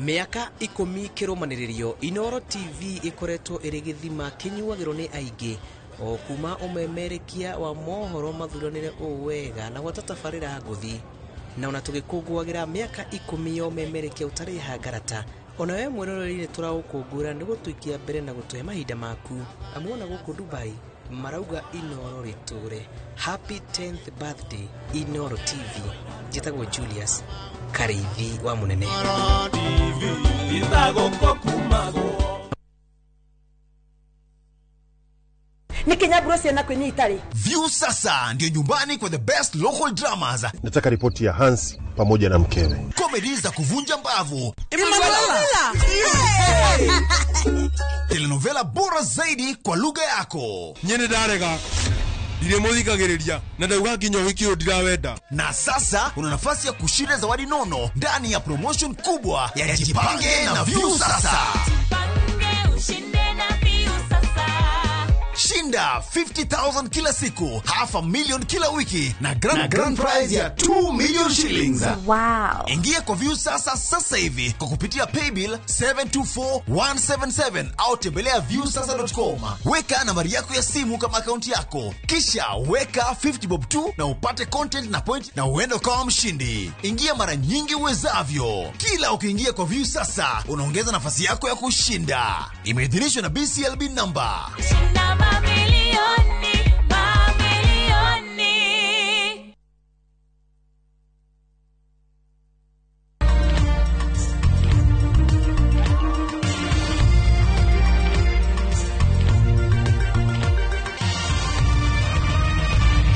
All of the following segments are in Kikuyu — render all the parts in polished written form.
Mĩaka 10 kĩrũmanĩrĩrio Inooro TV ĩkoretwo ĩrĩ gĩthima kĩnyuagĩrwo nĩ aingĩ o kuma ũmemerekia wa mohoro mathuranĩre ũũ wega na gwata tabarĩra ngũthi. Na ona tũgĩkũngũagĩra mĩaka 10 ya ũmemerekia ũtarĩ hangarata, ona we mwĩroreri nĩ tũraũkũngũĩra nĩ gũtũikia mbere na gũtũhe mahinda maku. Amu ona gũkũ Dubai marauga Inooro rĩtũre. Happy 10th birthday Inooro TV. Njĩtagwo Julius Karĩithi wa Mũnene. View sasa ndio nyumbani kwa the best local dramas. Nataka ripoti ya Hans pamoja na mkewe. Comedy za kuvunja mbavu. Telenovela bora zaidi kwa lugha yako. Nyene ndarega. Ndiremuthikagiriria na ndauga nginya wiki uyu ndirawenda. Na sasa una nafasi ya kushinda zawadi nono ndani ya promotion kubwa ya Jipange na View Sasa. Jipange ushinde na View Sasa. Shinda 50,000 kila siku, 500,000 kila wiki na grand prize ya 2 million shillings. Wow. Ingia kwa View Sasa sasa hivi kwa kupitia paybill 724177 au tembelea viewsasa.com. Weka nambari yako ya simu kama akaunti yako, kisha weka 50 bob tu na upate content na point na uende ukawa mshindi. Ingia mara nyingi uwezavyo. Kila ukiingia kwa View Sasa unaongeza nafasi yako ya kushinda. Imeidhinishwa na BCLB number. Shinda mamilioni, mamilioni.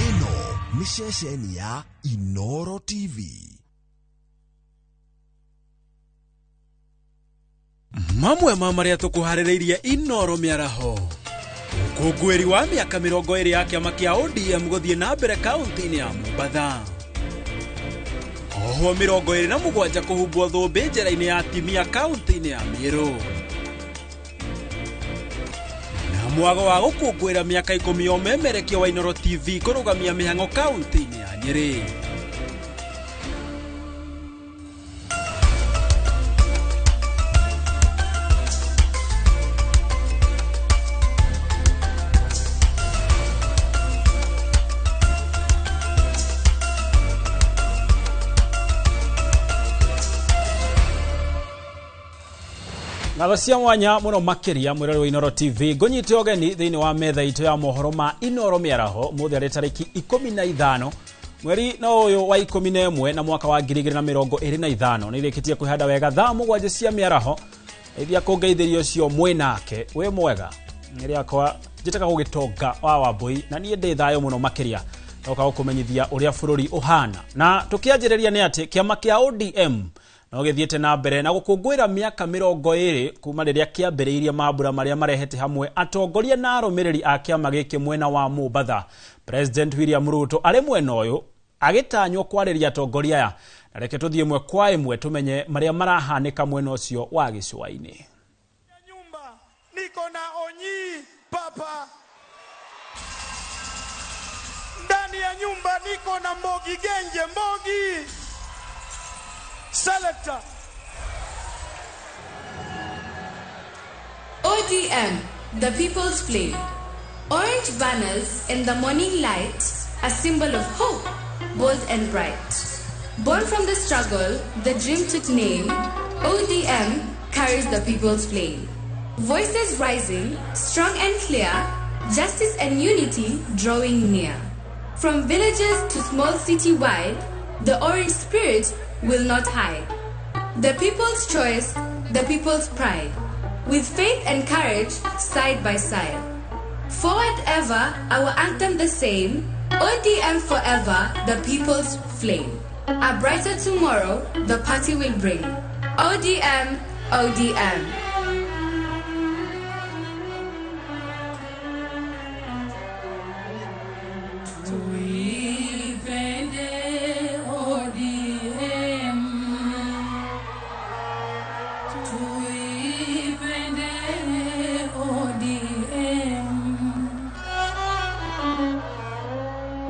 Ĩno nĩ ceceni ya Inooro TV. Mamwe ma marĩa tũkũharĩrĩirie Inooro mĩaraho. Ũkũngũĩri wa mĩaka 20 ya kĩama kĩa ODM gũthiĩ na mbere kaunti-inĩ ya Mombatha. Ohwo 27 kũhumbwo thũmbĩ njera-inĩ ya atimia kaunti-inĩ ya Meru. Na mwago wa gũkũngũĩra mĩaka 10 ya ũmemerekia wa Inooro TV kũrũgamia mĩhang'o kaunti-inĩ ya Nyĩrĩ. Ngatho cia mwanya muno makiria mwirori wa Inooro TV ngũnyite ũgeni thĩinĩ wa metha itũ ya mohoro ma Inooro mĩaraho mũthĩ arĩ tarĩki 15 mweri no ũyũ wa 11 na mwaka wa 2025. Nĩ irĩkĩtie kwĩhanda wega thaa 7 cia mĩaraho ithia kũngeithĩria ũcio mwĩnake wĩ mwega nĩ rĩakwa njĩtaga gũgĩtonga wa Wambui na niĩ ndĩ thayũ mũno makĩria ndoka gũkũmenyithia ũrĩa bũrũri ũhana. Na tũkĩanjĩrĩria nĩ atĩ kĩama kĩa ODM no gĩthiĩte na mbere na gũkũngũĩra mĩaka 20 kuma rĩrĩa kĩambĩrĩirie mambura marĩa marehete hamwe atongoria na arũmĩrĩri a kĩama gĩkĩ mwena wa Mombatha. President William Ruto arĩ mwena ũyũ agĩtanywo kwarĩria atongoria aya, na reke tũthiĩ ĩmwe kwa ĩmwe tũmenye marĩa marahanĩka mwena ũcio wa gĩcũa-inĩ. Nyumba niko na Onyi papa ndani ya nyumba, niko na Mbogi Genje Mbogi Selector. ODM, the people's flame. Orange banners in the morning light, a symbol of hope, bold and bright. Born from the struggle, the dream took name. ODM carries the people's flame. Voices rising, strong and clear, justice and unity drawing near. From villages to small city wide, the orange spirit will not hide. The people's choice, the people's pride. With faith and courage, side by side. Forward ever, our anthem the same. ODM forever, the people's flame. A brighter tomorrow, the party will bring. ODM, ODM.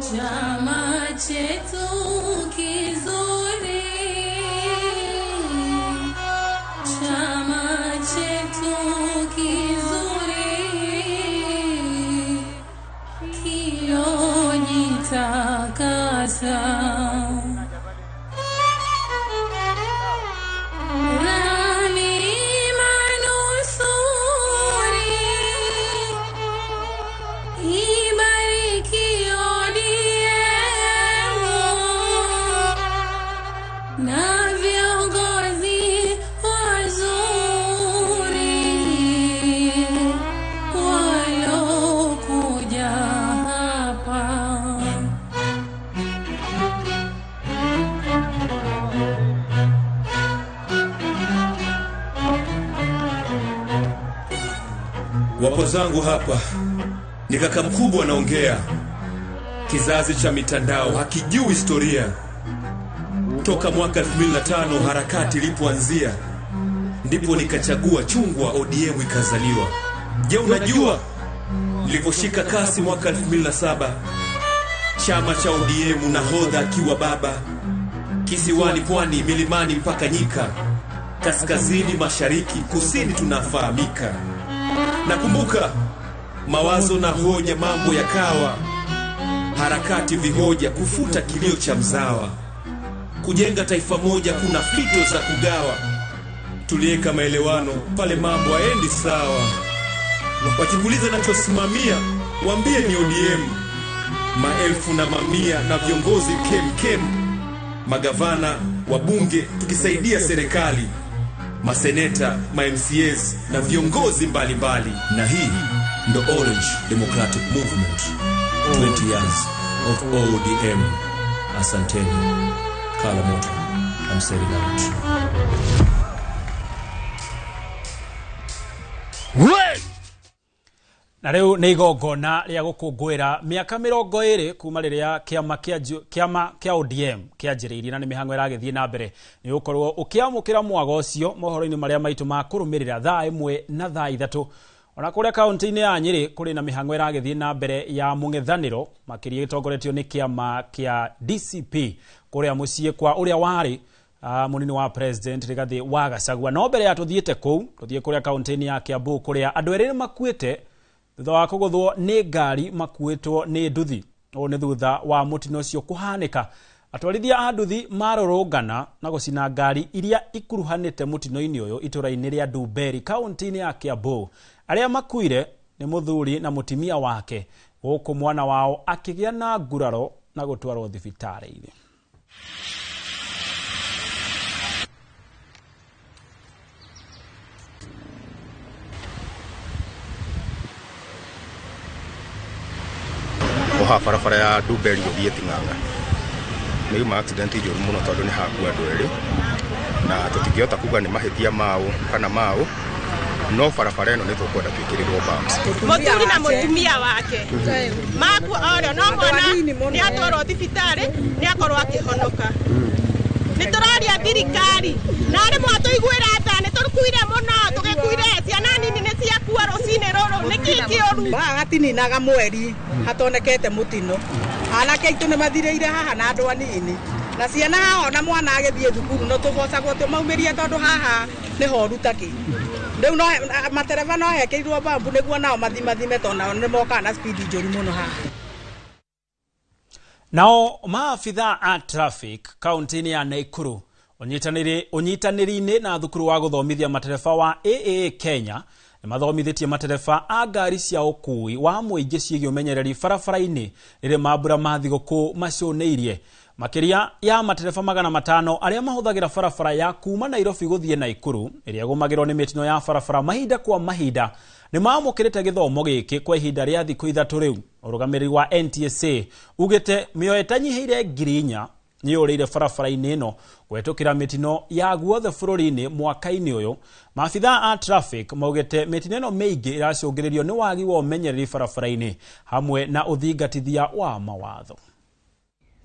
Chama chetu kizuri, Kizuri kilonitakasa Wapo zangu hapa ni kaka mkubwa anaongea. Kizazi cha mitandao hakijui historia. Toka mwaka 2005 harakati ilipoanzia, ndipo nikachagua chungwa, ODM ikazaliwa. Je, unajua niliposhika kasi mwaka 2007, chama cha ODM nahodha akiwa baba, kisiwani, pwani, milimani mpaka nyika, kaskazini, mashariki, kusini tunafahamika. Nakumbuka mawazo na hoja, mambo yakawa harakati vihoja, kufuta kilio cha mzawa, kujenga taifa moja, kuna fito za kugawa. Tulieka maelewano pale mambo haendi sawa. Wakikuuliza nachosimamia, waambie ni ODM. Maelfu na mamia na viongozi kem, magavana, wabunge, tukisaidia serikali, maseneta, ma MCAs na viongozi mbalimbali. Na hii ndo Orange Democratic Movement, 20 years of ODM. Asanteni. Kala moto. I'm setting out. Na rĩu nĩ igongona rĩa gũkũngũĩra mĩaka 20 kuma rĩrĩa kĩama kĩa ODM kĩanjĩrĩirie, na nĩ mĩhang'o ĩragĩthiĩ na mbere. Nĩ ũgũkorwo ũkĩamũkĩra mwago ũcio mohoro-inĩ marĩa maitũ ma kũrũmĩrĩra thaa 1 na thaa 3. Ona kũrĩa kaunti-inĩ ya Nyĩrĩ kũrĩ na mĩhang'o ĩragĩthiĩ na mbere ya mũng'ethanĩro, makĩria gĩtongoretio nĩ kĩama kĩa DCP kũrĩa mũciĩ kwa ũrĩa warĩ munini wa president Rigathi wa Gachagua. No mbere ya tũthiĩte kũu, tũthiĩ kũrĩa kaunti-inĩ ya Kiambu kũrĩa andũ erĩ makuĩte thutha wa kũgũthwo nĩ ngari makuĩtwo nĩ nduthi. Ũũ nĩ thutha wa mũtino ũcio kũhanĩka. Atwarithia a nduthi marũrũngana na gũcina ngari iria ikuruhanĩte mũtino-inĩ ũyũ itũra-inĩ rĩa Ndumberi kaunti-inĩ ya Kiambu. Arĩa makuire nĩ mũthuri na mũtimia wake, gũkũ mwana wao akĩgĩa na nguraro na gũtwarwo thibitarĩ-inĩ. Oha barabara ya Ndumberi gũthiĩ Ting'ang'a nĩ yuma accident njũru mũno tondũ nĩ hakua andũ erĩ, na tũtingĩhota kuga nĩ mahĩtia mao kana mao, no barabara ĩno nĩ tũkwenda twĩkĩrĩrwo bumps. Mũthuri na mũtumia wake makua orĩo, no mwana nĩ atwarwo thibitarĩ nĩ akorwo akĩhonoka. Nĩ tũroria thirikari na arĩ mwatũiguĩra tha, nĩ tũkuire mũno, tũgĩkuire ciana nini nĩ ciakua rũcinĩ rũrũ, nĩkĩ kĩũru? Haha hatininaga mweri hatonekete mũtino, anake aitũ nĩ mathirĩire haha na andũ anini na ciana haha, ona mwana agĩthiĩ thukuru no tũbocagwo tũmaumĩrie tondũ haha nĩ horu ta kĩ. Rĩu no matereba no hekĩrirwo bambu nĩguo nao mathimathime tondũ nao nĩ mokaga na speed njũru mũno haha. Nao maabitha a traffic kaunti-inĩ ya Nakuru ũnyitanĩri-inĩ na thukuru wa gũthomithia matereba wa AA Kenya nĩ mathomithĩtie matereba a ngari cia ũkuui wa mũingĩ ciĩgiĩ ũmenyereri barabara-inĩ rĩrĩa mambura ma thigũkũ macioneirie. Makĩria ya matereba 500 arĩa mahũthagĩra barabara ya kuma Nairobi gũthiĩ Nakuru ĩrĩa ĩgũmagĩrwo nĩ mĩtino ya barabara mahinda kwa mahinda nĩ maamũkĩrĩte gĩthomo gĩkĩ kwa ihinda rĩa thikũ 3 rĩu. Ũrũgamĩrĩri wa NTSA ugĩte mĩoyo ĩtanyihĩire 4,000 nĩyũrĩire barabara-inĩ ĩno kũhetũkĩra mĩtino ya guothe bũrũri-inĩ mwaka-inĩ ũyũ. Maabitha a traffic maugĩte mĩtino ĩno mĩingĩ ĩracũngĩrĩrio nĩ wagi wa ũmenyereri barabara-inĩ hamwe na ũthingatithia wa mawatho.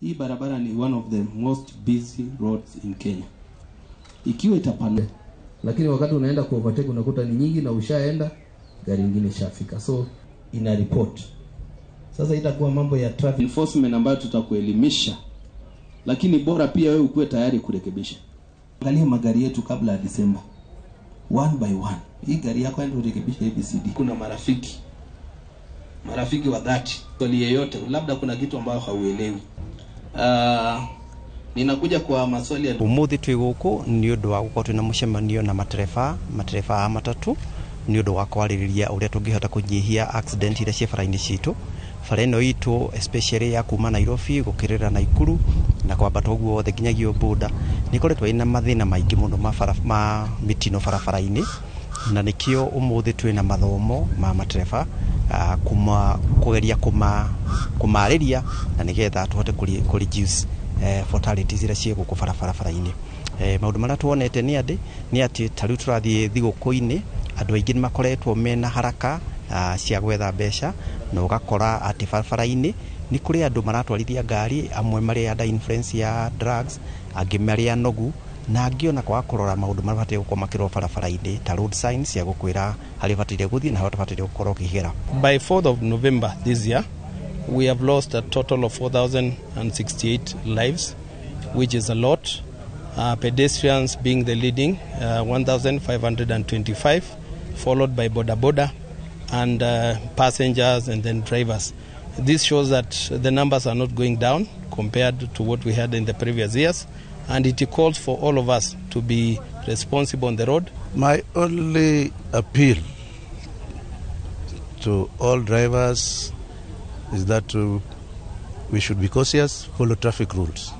Hii barabara ni one of the most busy roads in Kenya. Ikiwa itapanua, lakini wakati unaenda ku overtake unakuta ni nyingi na ushaenda gari nyingine ishafika. So ina report. Sasa itakuwa mambo ya traffic enforcement ambayo tutakuelimisha. Lakini bora pia wewe ukuwe tayari kurekebisha. Angalia magari yetu kabla ya Disemba. One by one. Hii gari yako enda urekebishe ABCD. Kuna marafiki wa dhati. Swali yeyote, labda kuna kitu ambayo hauelewi. Ninakuja kwa maswali ya umuthi twi guku ni undu wa gukorwo twina mucemanio na matereba a matatu ni undu wa kwaririria uria tungihota kunyihia accident iria cie bara-ini citu. Bara ino itu especially ya kuma Nairobi gukirira Naikuru na kwambata uguo wothe nginyagia boda ni koretwo ina mathina maingi muno ma mitino barabara-ini, na nikio umuthi twina mathomo ma matereba kugeria kumariria na nigetha tuhote ku reduce fatalities iria ciĩ gũkũ barabara-inĩ. Maũndũ marĩa tuonete nĩ atĩ ta rĩu tũrathiĩ thigũkũ-inĩ andũ aingĩ nĩ makoretwo mena haraka cia gwetha mbeca, na ũgakora atĩ barabara-inĩ nĩ kũrĩ andũ maratwarithia ngari, amwe marĩ under influence ya drugs, angĩ marĩ anogu, na angĩ ona kwaga kũrora maũndũ marĩa mabataire gũkorwo makĩrorwo barabara-inĩ ta road signs cia gũkwĩra harĩa ũbataire gũthiĩ na harĩa ũtabataire gũkorwo ũkĩgera. By 4th of November this year, we have lost a total of 4,068 lives, which is a lot. Pedestrians being the leading, 1,525, followed by boda boda and passengers and then drivers. This shows that the numbers are not going down compared to what we had in the previous years, and it calls for all of us to be responsible on the road. My only appeal to all drivers is that we should be cautious, follow traffic rules,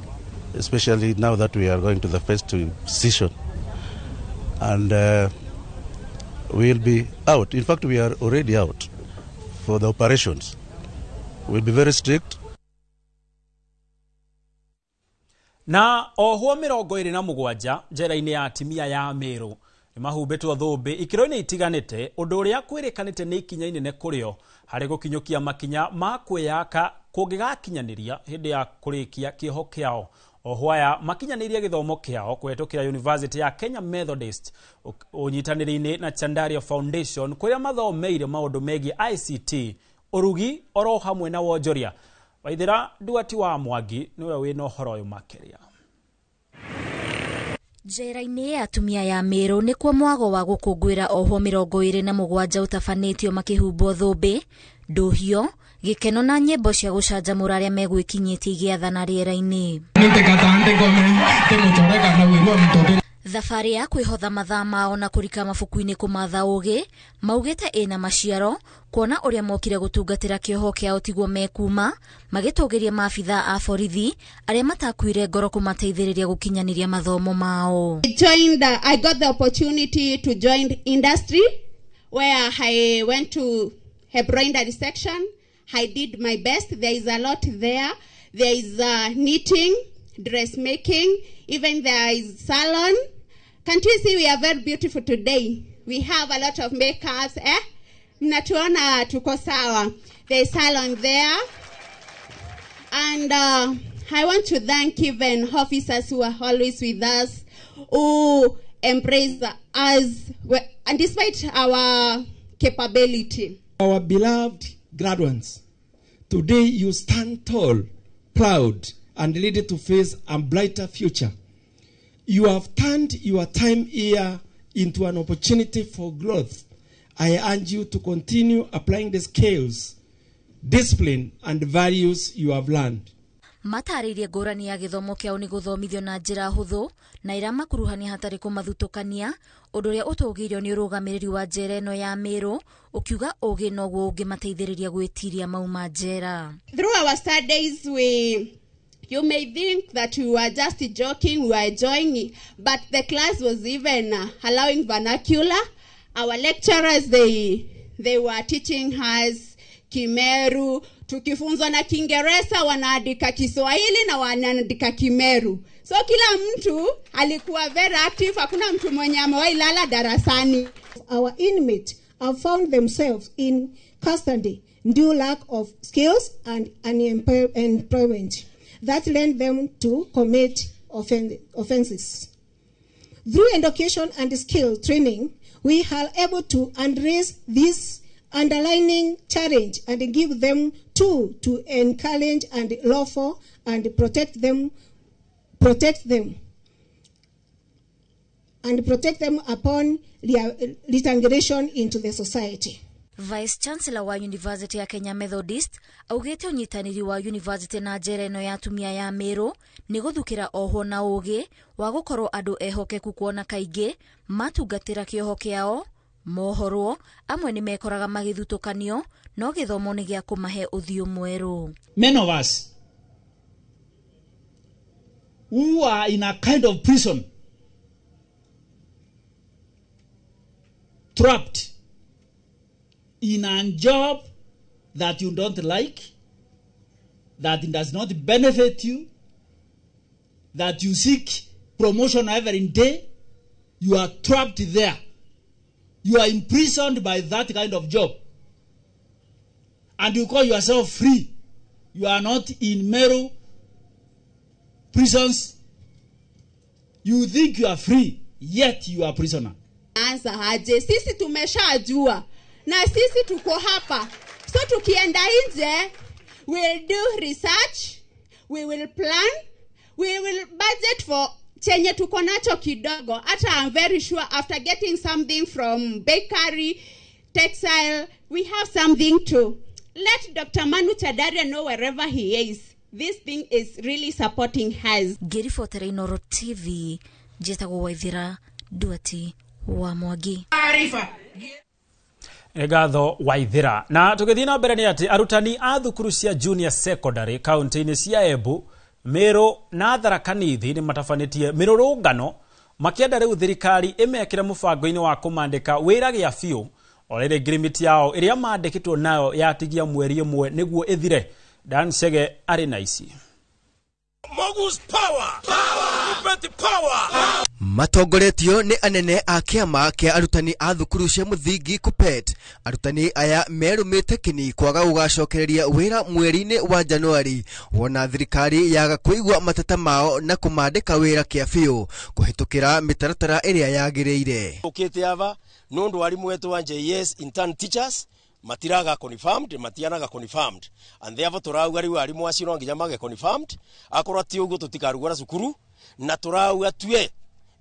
especially now that we are going to the festive season. And we'll be out. In fact, we are already out for the operations. We'll be very strict. Na ohwo 27 njera-inĩ ya atimia ya Meru nĩmahumbĩtwo thũmbĩ ikĩro-inĩ itiganĩte, ũndũ ũrĩa kwĩrĩkanĩte nĩ ikinya inene kũrĩo harĩ gũkinyũkia makinya ma kwĩyaka kũngĩgakinyanĩria hĩndĩ ya kũrĩkia kĩoho kĩao. Ohwo aya makinyanĩirie gĩthomo kĩao kũhetũkĩra University ya Kenya Methodist ũnyitanĩri-inĩ na Chandaria Foundation kũrĩa mathomeire maũndũ megiĩ ICT, ũrugi oro hamwe na wonjoria. Waithĩra Nduati wa Mwangi nĩwe wĩna ũhoro ũyũ makĩria. Njera-inĩ ya atumia ya Meru nĩkuo mwago wa gũkũngũĩra ohwo 27 ũtabanĩtio makĩhumbwo thũmbĩ, ndũhio, gĩkeno na nyĩmbo cia gũcanjamũra arĩa megwĩkinyĩtie igĩathana rĩera-inĩ. Thabarĩ ya kwĩhotha mathaa mao na kũrika mabuku-inĩ kũmatha ũgĩ maugĩte ĩna maciaro, kuona ũrĩa mokire gũtungatĩra kĩoho kĩao tiguo mekuma, magĩtũgĩria maabithaa a borithi arĩa matakuire ngoro kũmateithĩrĩria gũkinyanĩria mathomo mao. I got the opportunity to join industry where I went to embroidery section. I did my best. There is a lot there. There is knitting, dressmaking, even there is salon. Can't you see we are very beautiful today? We have a lot of makeups, eh? Mnatuona tuko sawa. There is salon there. And I want to thank even officers who are always with us, who embrace us, and despite our capability. Our beloved graduates, today you stand tall, proud, and ready to face a brighter future. You have turned your time here into an opportunity for growth. I urge you to continue applying the skills, discipline, and values you have learned. Matarĩirie ngũrani ya gĩthomo kĩao nĩ gũthomithio na njĩra hũthũ na iramakuruhania hatarĩ kũmathutũkania, ũndũ ũrĩa ũtũgĩirio nĩ ũrũgamĩrĩri wa njera ĩno ya Meru ũkiuga ũgĩ noguo ũngĩmateithĩrĩria gwĩtiria mauma njera. Through our studies you may think that we were just joking, we were enjoying, but the class was even allowing vernacular. Our lecturers, they were teaching us Kimeru. Tukifunzwa na Kiingereza wanaandika Kiswahili na wanaandika Kimeru. So kila mtu alikuwa very active, hakuna mtu mwenye amewahi lala darasani. Our inmates have found themselves in custody due lack of skills and unemployment that led them to commit offenses. Through education and skill training, we are able to address this underlying challenge and give them tool to encourage and lawful and protect them and protect them upon reintegration into the society. Vice Chancellor wa University ya Kenya Methodist augĩte ũnyitanĩri wa university na njera ĩno ya atumia ya Meru nĩ gũthukĩra ohwo na ũgĩ wa gũkorwo andũ ehokeku kuona kaingĩ matungatĩra kĩoho kĩao mohorwo amwe nĩ mekoraga magĩthutũkanio no gĩthomo nĩ gĩa kũmahe ũthiũ mwerũ. Many of us who are in a kind of prison, trapped in a job that you don't like, that does not benefit you, that you seek promotion every day, you are trapped there. You are imprisoned by that kind of job. And you call yourself free. You are not in Meru prisons. You think you are free, yet you are prisoner. Anza aje, sisi tumeshajua na sisi tuko hapa. So tukienda nje, we'll do research, we will plan, we will budget for chenye tuko nacho kidogo. Hata I'm very sure after getting something from bakery, textile, we have something to let Dr. Manu Chadaria know wherever he is. This thing is really supporting us. Ngĩribotera Inooro TV, njĩtagwo Waithira Nduati wa Mwangi. Ngatho Waithira. Na tũgĩthiĩ na mbere nĩ atĩ arutani a thukuru cia junior secondary kaunti-inĩ cia Embu, Meru na Tharaka Nithi nĩ matabanĩtie mĩrũrũngano makĩenda rĩu thirikari ĩmekĩre mũbango-inĩ wa kũmandĩka wĩra gĩa biũ o rĩrĩ ngirimiti yao ĩrĩa mandĩkĩtwo nayo yatigia mweri ĩmwe nĩguo ĩthire. Dan Chege arĩ na ici. Mogu's power. Power. Power. Matongoretio nĩ anene a kĩama kĩa arutani a thukuru cia mũthingi KUPPET. Arutani aya merũmĩte kĩni kwaga gũgacokereria wĩra mweri-inĩ wa Januari wona thirikari yaga kũigua mateta mao na kũmandĩka wĩra kĩa biũ kũhĩtũkĩra mĩtaratara ĩrĩa yagĩrĩire. Ũkĩte ava nũndũ arimũ wetu wa JS intern teachers matiraga confirmed, matianaga confirmed, and therefore turauga riu arimu acio no nginya mage confirmed. Akorwo ti uguo tutikarugora cukuru na turauga tue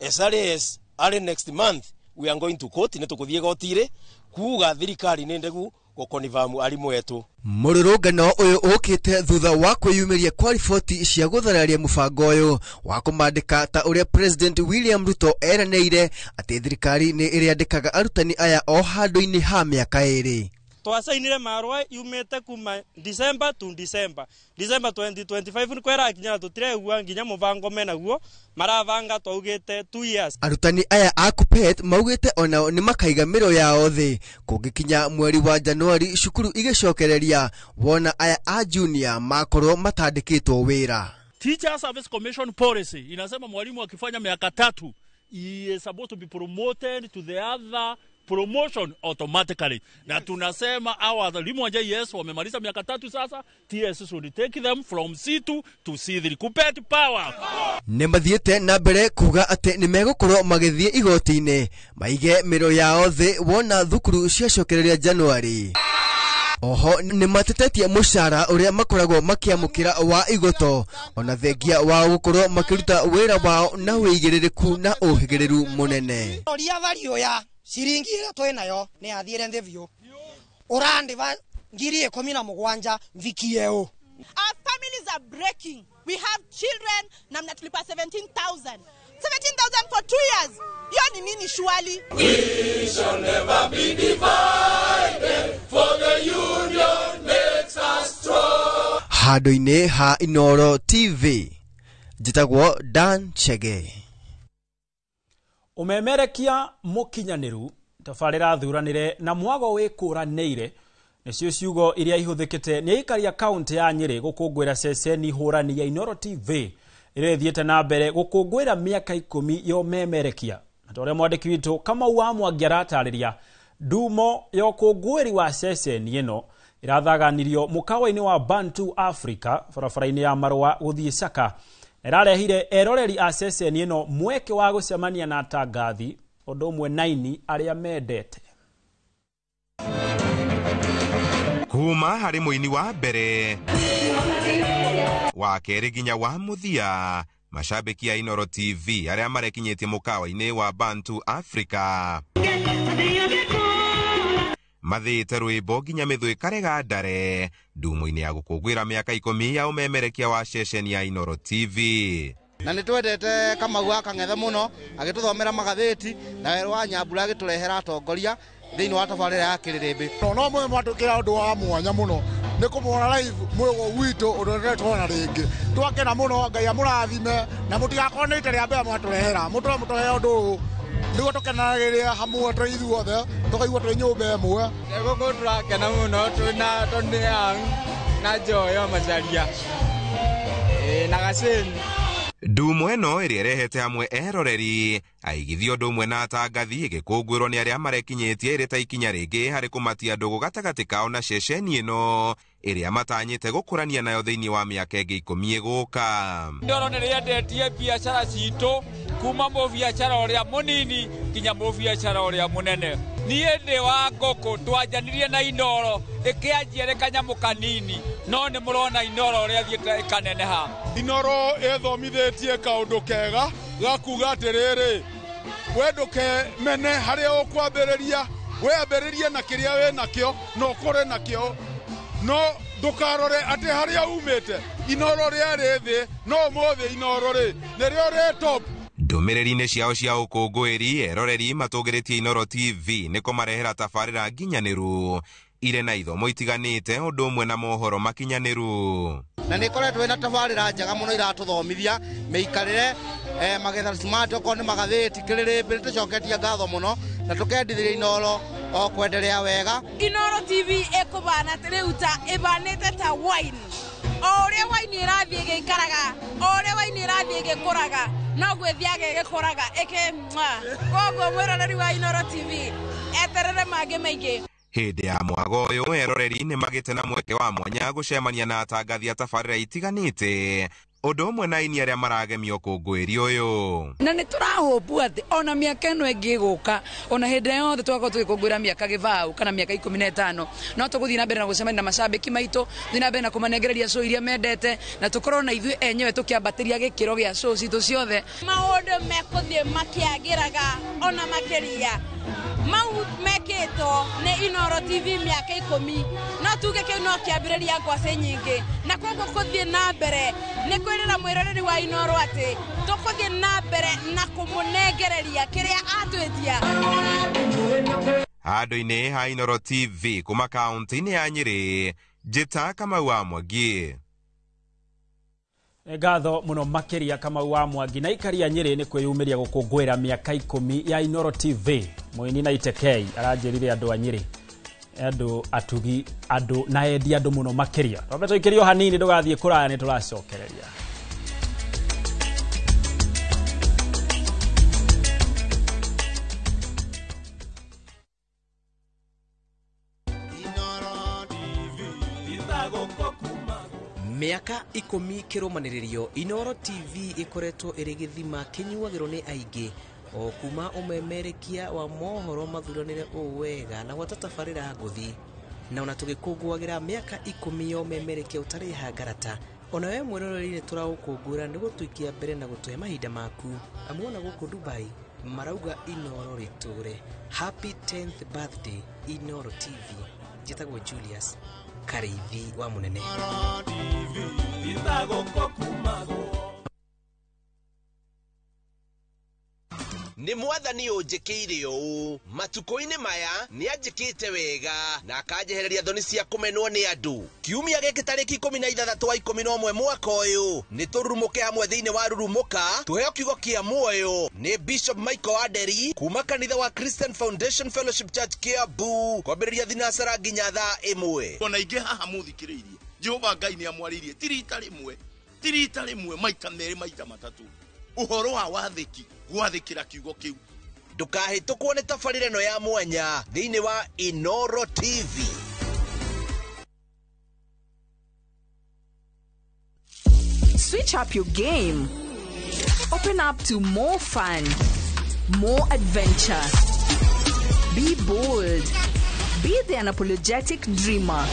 SRS early next month we are going to court ni tukuthie gotire kuga thirikari ni ndegu gukonfirm arimu etu. Mũrũrũngano ũyũ ũkĩte thutha wa kwĩyumĩria kwa riboti cia gũthararia mũbango ũyũ wa kũmandĩka ta ũrĩa President William Ruto eranĩire atĩ thirikari nĩ ĩrĩandĩkaga arutani aya o handũ-inĩ ha mĩaka ĩrĩ. Twasainire marũa yumĩte kuma December to December. December 2025 nĩ kwera kinya tũtiregua nginya mũbango menaguo marabanga twaugĩte 2 years. Arutani aya a KUPPET maugĩte onao nĩ makaiga mĩro yao thĩ kũngĩkinya mweri wa Januari cukuru igĩcokereria wona aya a junior makorwo matandĩkĩtwo wĩra. Teacher Service Commission policy inasema mwalimu akifanya miaka 3 he is supposed to be promoted to the other promotion automatically. Na tunasema hawa walimu wa JS wamemaliza miaka 3 sasa, TSC should take them from C2 to C3. KUPPET power. Nĩ mathiĩte na mbere kuga atĩ nĩ megũkorwo magĩthiĩ igoti-inĩ maige mĩro yao thĩ wona thukuru ciacokereria Januari. Oho nĩ matetetie mũcara ũrĩa makoragwo makĩamũkĩra wa igoto ona thengia wao gũkorwo makĩruta wĩra wao na wĩigĩrĩrĩku na ũhĩgĩrĩru mũnene. Roria value ya ciringi ĩrĩa twĩ nayo nĩ yathire nthĩ biũ. Ũrandĩba 17,000 mfikie ũ. Our families are breaking. We have children na mnatulipa 17,000. 17,000 for 2 years. Hiyo ni nini surely? We shall never be divided, for the union makes us strong. Handũ-inĩ ha Inooro TV, njĩtagwo Dan Chege. Ũmemerekia mũkinyanĩru tabarĩra thuranĩre na mwago wĩkũranĩire nĩcio ciugo iria ihũthĩkĩte nĩ aikari a kaunti ya Nyĩrĩ gũkũngũĩra ceceni hũrani ya Inooro TV ĩrĩa ĩthiĩte na mbere gũkũngũĩra mĩaka 10 ya ũmemerekia. Na ta ũrĩa mwandĩki witũ Kamau wa Mwangi aratarĩria, ndumo ya ũkũngũĩri wa ceceni ĩno ĩrathaganirio mũkawa-inĩ wa Bantu Africa barabara-inĩ ya Marũa gũthiĩ Caka. Ĩrarehire eroreri a ceceni ĩno mweke wa gũcemania na atangathi ũndũ ũmwe na aini arĩa mendete. Kuma harĩ mũini wa mbere wa kerĩ nginya wa mũthia Macambĩki a Inooro TV arĩa marekinyĩtie mũkawa-inĩ wa Bantu Africa mathĩte rwĩmbo nginya mĩthũ ĩkarega ndare ndumo-inĩ ya gũkũngũĩra mĩaka 10 ya ũmemerekia wa ceceni ya Inooro TV. Na nĩ twendete Kamau wa Kang'ethe mũno agĩtũthomera magathĩti na werũ wa Nyambura agĩtũrehera atongoria thĩinĩ wa tabarĩra ya Kĩrĩrĩmbĩ. No mwe mwatũkĩra ũndũ wa mwanya mũno nĩ kũmwona live mwĩgũ witũ ũndũ ũrĩa tuona rĩngĩ. Twakena mũno, Ngai amũrathime na mũtigakorwo nĩ ita rĩa mbere mwatũrehera, mũtũre mũtũhe ũndũ ũyũ nĩguo tũkenanagĩrĩra hamwe tũrĩ ithuothe tũkaigua twĩ nyũmba ĩmwe. Gũkũ tũrakena mũno twĩna Tony Young na Joyo Macharia na Gaceni. Ndumo ĩno ĩrĩa ĩrehete hamwe eroreri aigithia ũndũ ũmwe na atangathi ĩgĩkũngũĩrwo nĩ arĩa marekinyĩtie ĩrĩ ta ikinya rĩngĩ harĩ kũmatia ndũgũ gatagatĩ kao na ceceni ĩno ĩrĩa matanyĩte gũkũrania nayo thĩinĩ wa mĩaka ĩngĩ 10 ĩgũka. Inooro nĩ rĩendetie biacara citũ kuma mũbiacara ũrĩa mũnini nginya mũbiacara ũrĩa mũnene. Niĩ ndĩ wa ngũkũ twanjanirie na Inooro ĩkĩanjia ĩrĩ kanyamũ kanini no nĩ mũrona Inooro ũrĩa thiĩte ĩkaneneha. Inooro ĩthomithĩtie kaũndũ kega ga kuga atĩrĩrĩ, we ndũkemene harĩa ũkwambĩrĩria, we ambĩrĩrie na kĩrĩa wĩ nakĩo na ũkũre nakĩo, no ndũkarore atĩ harĩa umĩte. Inooro rĩarĩ thĩ no ũmũthĩ Inooro rĩ nĩrĩo rĩ top. Ndũmĩrĩri-inĩ ciao cia ũkũngũĩri eroreri matũgĩrĩtie Inooro TV nĩ kũmarehera tabarĩra nginyanĩru irĩ na ithomo itiganĩte ũndũ ũmwe na mohoro makinyanĩru. Na nĩ ĩkoretwo ĩna tabarĩra njega mũno iratũthomithia mĩikarĩre, magetha smart okorwo nĩ magathĩti Kĩrĩrĩmbĩ. Nĩtũcoketie ngatho mũno na tũkendithĩria Inooro o kwenderea wega. Inooro TV ĩkũbana rĩu ta ĩbanĩte ta wine, o ũrĩa wine ĩrathiĩ ĩgĩikaraga, o ũrĩa wine ĩrathiĩ ĩgĩkũraga noguo ĩthiaga ĩgĩkũraga ĩkĩ. Koguo mwĩroreri wa Inooro TV eterere mangĩ maingĩ. Hĩndĩ ya mwago ũyũ eroreri nĩ magĩte na mweke wa mwanya gũcemania na atangathi a tabarĩra itiganĩte ũndũ ũmwe na aini arĩa maragemia ũkũngũĩri ũyũ. Na nĩ tũrahũmbu atĩ ona mĩaka ĩno ĩngĩ ĩgũka, ona hĩndĩ yothe tũgakorwo tũgĩkũngũĩra mĩaka gĩbaũ kana mĩaka 15, no tũgũthiĩ na mbere na gũcemania na macambĩki maitũ, tũthiĩ na mbere na kũmanengereria show iria mendete, na tũkorwo na ithuĩ enyewe tũkĩambatĩria gĩkĩro gĩa show citũ ciothe. Maũndũ mekũthiĩ makĩagĩraga ona makĩria mau mekĩtwo nĩ Inooro TV mĩaka 10, no tuge kĩu no kĩambĩrĩria ngwacĩ nyingĩ, na koguo kũthiĩ na mbere nĩ kwĩrĩra mwĩroreri wa Inooro atĩ tũkũthiĩ na mbere na kũmũnengereria kĩrĩa atwĩtia. Handũ-inĩ ha Inooro TV kuma kaunti-inĩ ya Nyĩrĩ, Njĩta Kamau wa Mwangi. Ngatho muno makiria Kamau wa Mwangi na ikaria Nyĩrĩ nĩ kwĩyumĩria gũkũngũĩra mĩaka 10 ya Inooro TV. Mũini na Itekei aranjĩrire andũ a Nyĩrĩ, andũ atugi, andũ na endi andũ mũno makĩria. Twambe tũikĩrio hanini ndũgathiĩ kũraya nĩ tũracokereria. Mĩaka 10 kĩrũmanĩrĩrio Inooro TV ĩkoretwo ĩrĩ gĩthima kĩnyuagĩrwo nĩ aingĩ o kuma ũmemerekia wa mohoro mathuranĩre ũũ wega na gwata tabarĩra ngũthi. Na ona tũgĩkũngũagĩra mĩaka 10 ya ũmemerekia ũtarĩ hangarata, ona we mwĩroreri nĩ tũraũkũngũĩra nĩ gũtũikia mbere na gũtũhe mahinda maku. Amu ona gũkũ Dubai marauga Inooro rĩtũre. Happy 10th birthday Inooro TV. Njĩtagwo Julius Kariithi wa Mũnene. Nĩ mwathani ũnjĩkĩire ũũ matukũ-inĩ maya nĩ anjĩkĩte wega na akanjehereria thoni cia kũmenwo nĩ andũ. Kiumia gĩkĩ tarĩki 16 wa 11 mwaka ũyũ nĩ tũrurumũke hamwe thĩinĩ wa Rurumũka tũheo kiugo kĩa muoyo nĩ Bishop Michael Aderi kuma kanitha wa Christian Foundation Fellowship Church Kiambu kwambĩrĩria thinacara nginya thaa 1. Ona ingĩ haha mũthikĩrĩirie Jehova Ngai nĩ amwarĩirie ti rita rĩmwe, ti rita rĩmwe, maita merĩ, maita matatũ, ũhoro wa wathĩki gwathĩkĩra kiugo kĩu. Ndũkahĩtũkwo nĩ tabarĩra ĩno ya mwanya thĩinĩ wa Inooro TV. Switch up your game. Open up to more fun, more adventure. Be bold. Be the unapologetic dreamer.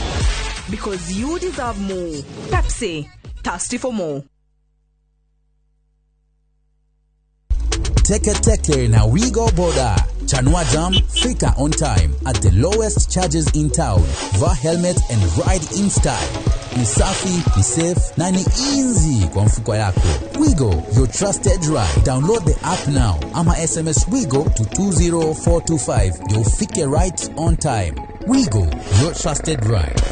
Because you deserve more. Pepsi, thirsty for more. Teke Teke na Wigo Boda. Chanua Jam, fika on time at the lowest charges in town. Vaa helmet and ride in style. Ni safi, ni safe na ni easy kwa mfuko yako. Wigo, your trusted ride. Download the app now ama SMS Wigo to 20425 ndio ufike right on time. Wigo, your trusted ride.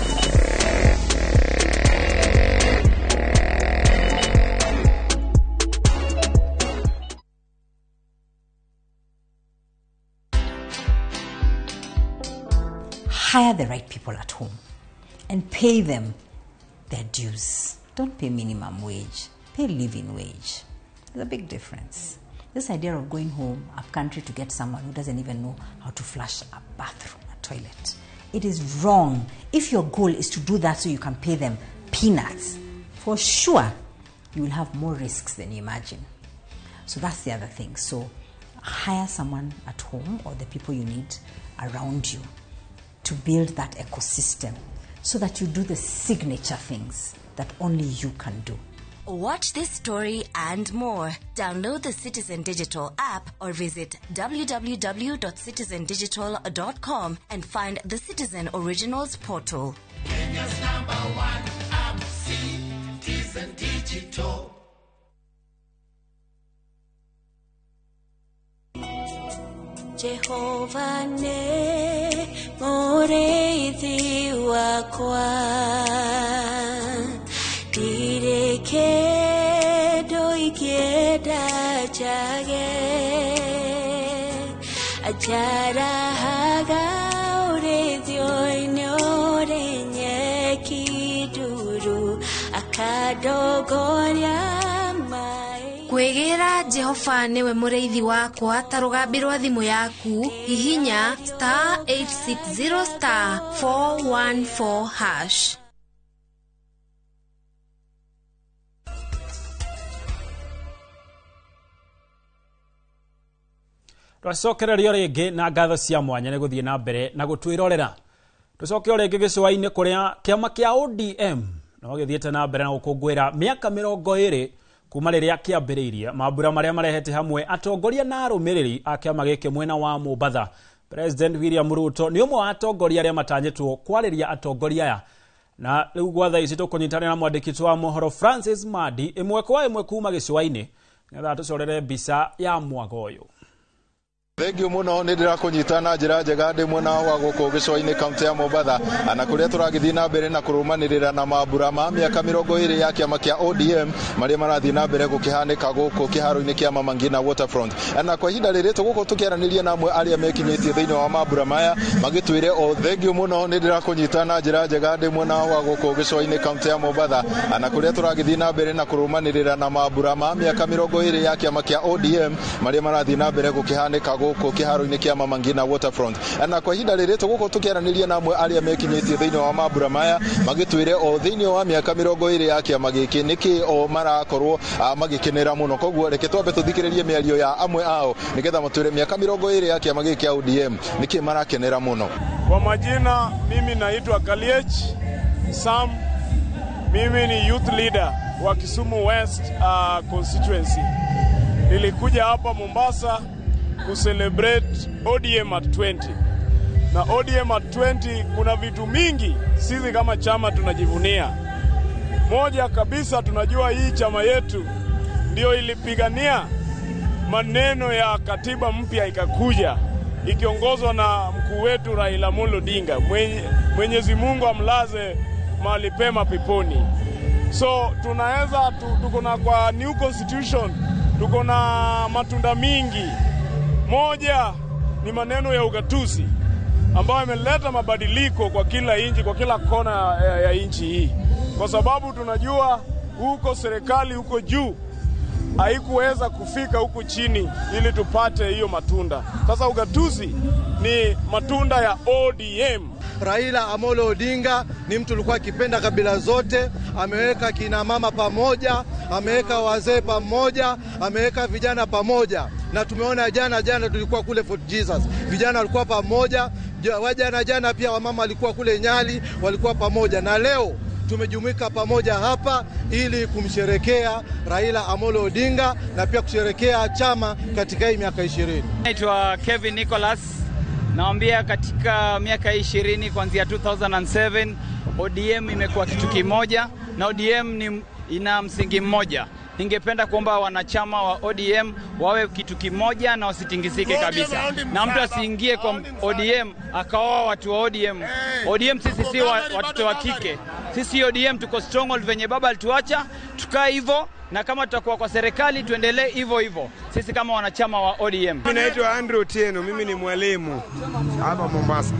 Hire the right people at home and pay them their dues. Don't pay minimum wage, pay living wage. There's a big difference. This idea of going home up country to get someone who doesn't even know how to flush a bathroom, a toilet, it is wrong. If your goal is to do that so you can pay them peanuts, for sure you will have more risks than you imagine. So that's the other thing. So hire someone at home or the people you need around you to build that ecosystem so that you do the signature things that only you can do. Watch this story and more. Download the Citizen Digital app or visit www.citizendigital.com and find the Citizen Originals portal. Kenya's number one app, Citizen Digital. Jehova ne mureithi wakwa, ndirĩ kĩndũ ingĩenda njage, anjarahaga ũrĩithio-inĩ ũrĩ nyeki nduru, akandongoria. Kwĩgĩra Jehova nĩwe mũrĩithi wakwa ta rũgambi rwa thimũ yaku, hihinya star 860 star 414 hash. Twacokererio rĩngĩ na ngatho cia mwanya nĩ gũthiĩ na mbere na gũtwĩrorera. Tũcoke o rĩngĩ gĩcũa-inĩ kũrĩa kĩama kĩa ODM no gĩthiĩte na mbere na gũkũngũĩra mĩaka 20 kuma rĩrĩa kĩambĩrĩirie mambura marĩa marehete hamwe atongoria na arũmĩrĩri a kĩama gĩkĩ mwena wa Mombatha. President William Ruto nĩ ũmwe wa atongoria arĩa matanyĩtwo kwarĩria atongoria aya, na rĩu gwa thaa ici tũkũnyitanĩra na mwandĩki wa mohoro Francis Madi ĩmwe kwa ĩmwe kuma gĩcũa-inĩ nĩgetha tũcorere mbica ya mwago ũyũ. Thengiũ mũno nĩ ndĩrakũnyita na njĩra njega ndĩ mwena wa gũkũ gĩcũa-inĩ kaunti ya Mombatha na kũrĩa tũragĩthiĩ na mbere na kũrũmanĩrĩra na mambura ma mĩaka 20 ya kĩama kĩa ODM marĩa marathiĩ na mbere gũkĩhanĩka gũkũ kĩharo-inĩ kĩa Mama Ngina Waterfront. Na kwa ihinda rĩrĩ tũgũkũ tũkĩaranĩria na amwe arĩa mekinyĩtie thĩinĩ wa mambura maya magĩtwĩre o thengiũ mũno nĩ ndĩrakũnyita na njĩra njega ndĩ mwena wa gũkũ gĩcũa-inĩ kaunti ya Mombatha na kũrĩa tũragĩthiĩ na mbere na kũrũmanĩrĩra na mambura ma mĩaka 20 ya kĩama kĩa ODM marĩa marathiĩ na mbere gũkĩhanĩka gũkũ kĩharo-inĩ kĩa Mama Ngina Waterfront. Na kwa ihinda rĩrĩ tũgũkũ tũkĩaranĩria na amwe arĩa mekinyĩtie thĩinĩ wa mambura maya magĩtwĩre o thĩinĩ wa mĩaka 20 ya kĩama gĩkĩ nĩkĩ o marakorwo magĩkenera mũno. Koguo reke twambe tũthikĩrĩrie mĩario ya amwe ao nĩgetha matwĩre mĩaka 20 ya kĩama gĩkĩ kĩa ODM nĩkĩ marakenera mũno. Kwa majina mimi naitwa Kaliech Sam, mimi ni youth leader wa Kisumu West constituency. Nilikuja hapa Mombasa kucelebrate ODM at 20. Na ODM at 20 kuna vitu mingi sisi kama chama tunajivunia. Moja kabisa, tunajua hii chama yetu ndio ilipigania maneno ya katiba mpya ikakuja ikiongozwa na mkuu wetu Raila Amolo Odinga. Mwenyezi Mungu amlaze mahali pema peponi. So tunaweza tuko na kwa new constitution tuko na matunda mingi. Moja ni maneno ya ugatuzi ambayo imeleta mabadiliko kwa kila inchi, kwa kila kona ya inchi hii. Kwa sababu tunajua huko serikali huko juu haikuweza kufika huko chini ili tupate hiyo matunda. Sasa ugatuzi ni matunda ya ODM. Raila Amolo Odinga ni mtu alikuwa akipenda kabila zote, ameweka kina mama pamoja, ameweka wazee pamoja, ameweka vijana pamoja. Na tumeona jana tulikuwa kule Fort Jesus, vijana walikuwa pamoja, jana pia wamama walikuwa kule Nyali, walikuwa pamoja. Na leo Tumejumuika pamoja hapa ili kumsherekea Raila Amolo Odinga na pia kusherekea chama katika hii miaka 20. Naitwa Kevin Nicholas. Naambia katika miaka 20 kuanzia 2007 ODM imekuwa kitu kimoja na ODM ina msingi mmoja. Ningependa kuomba wanachama wa ODM wawe kitu kimoja na wasitingizike kabisa. Na mtu asiingie kwa ODM akaoa watu wa ODM. ODM sisi si watoto wa kike. Sisi ODM tuko stronghold venye baba alituacha, tukae hivyo, na kama tutakuwa kwa serikali tuendelee hivyo hivyo. Sisi kama wanachama wa ODM. Mimi naitwa Andrew Tieno, mimi ni mwalimu hapa Mombasa.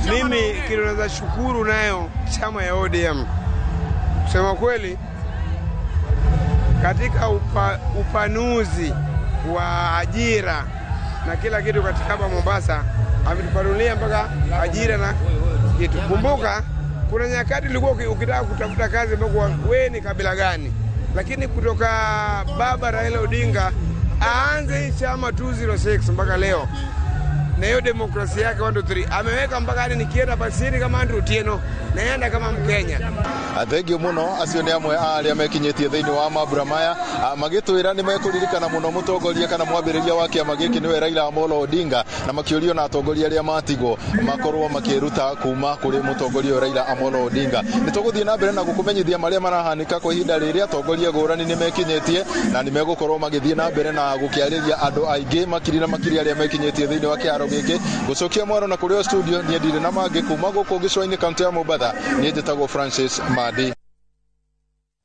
Mimi kitu naweza shukuru nayo chama ya ODM. Kusema kweli, katika upanuzi wa ajira na kila kitu katika hapa Mombasa, ametupanulia mpaka ajira na kitu. Kumbuka kuna nyakati ulikuwa ukitaka kutafuta kazi mpaka wewe ni kabila gani, lakini kutoka baba Raila Odinga aanze hii chama 206 mpaka leo na hiyo demokrasia yake 1 2 3 ameweka mpaka hadi nikienda basiri kama Andrew Tieno naenda kama Mkenya. Thengio muno acio nĩ amwe a arĩa mekinyĩtie thĩinĩ wa mambura maya magĩtwĩra nĩ mekũririkana mũno mũtongoria kana mwambĩrĩria wa kĩama gĩkĩ nĩwe Raila Amolo Odinga, na makĩũrio na atongoria arĩa matigwo makorwo makĩruta kuma kũrĩ mũtongoria Raila Amolo Odinga. Nĩ tũgũthiĩ na mbere na gũkũmenyithia marĩa marahanĩka kwa ihinda rĩrĩ atongoria ngũrani nĩ mekinyĩtie na nĩ megũkorwo magĩthiĩ na mbere na gũkĩarĩria andũ aingĩ makiri na makiri arĩa mekinyĩtie thĩinĩ wa kĩharo gĩkĩ. Gũcokia mwaro na kũrĩ o studio niĩ ndirĩ na mangĩ kuma gũkũ gĩcũa-inĩ kaunti ya Mombatha. Niĩ njĩtagwo Francis Madi.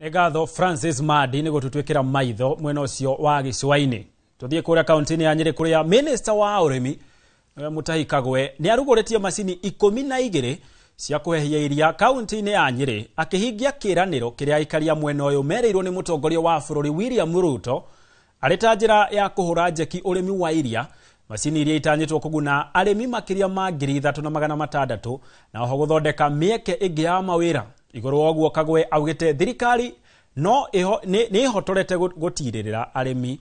Nĩ ngatho Francis Madi nĩ gũtũtuĩkĩra maitho mwena ũcio wa gĩcũa-inĩ. Tũthiĩ kũrĩa kaunti-inĩ ya Nyĩrĩ kũrĩa Minister wa ũrĩmi Mutahi Kagwe nĩ arugũrĩtie macini 12 cia kũhehia iria kaunti-inĩ ya Nyĩrĩ akĩhingia kĩĩranĩro kĩrĩa aikari a mwena ũyũ merĩirwo nĩ mũtongoria wa bũrũri William Ruto arĩ ta njĩra ya kũhũra njeki ũrĩmi wa iria. Macini iria itanyĩtwo kũguna arĩmi makĩria ma 3600 na oho gũthondeka mĩeke ĩngĩ ya mawĩra. Igũrũ wa ũguo Kagwe augĩte thirikari no nĩ ĩhotorete gũtirĩrĩra arĩmi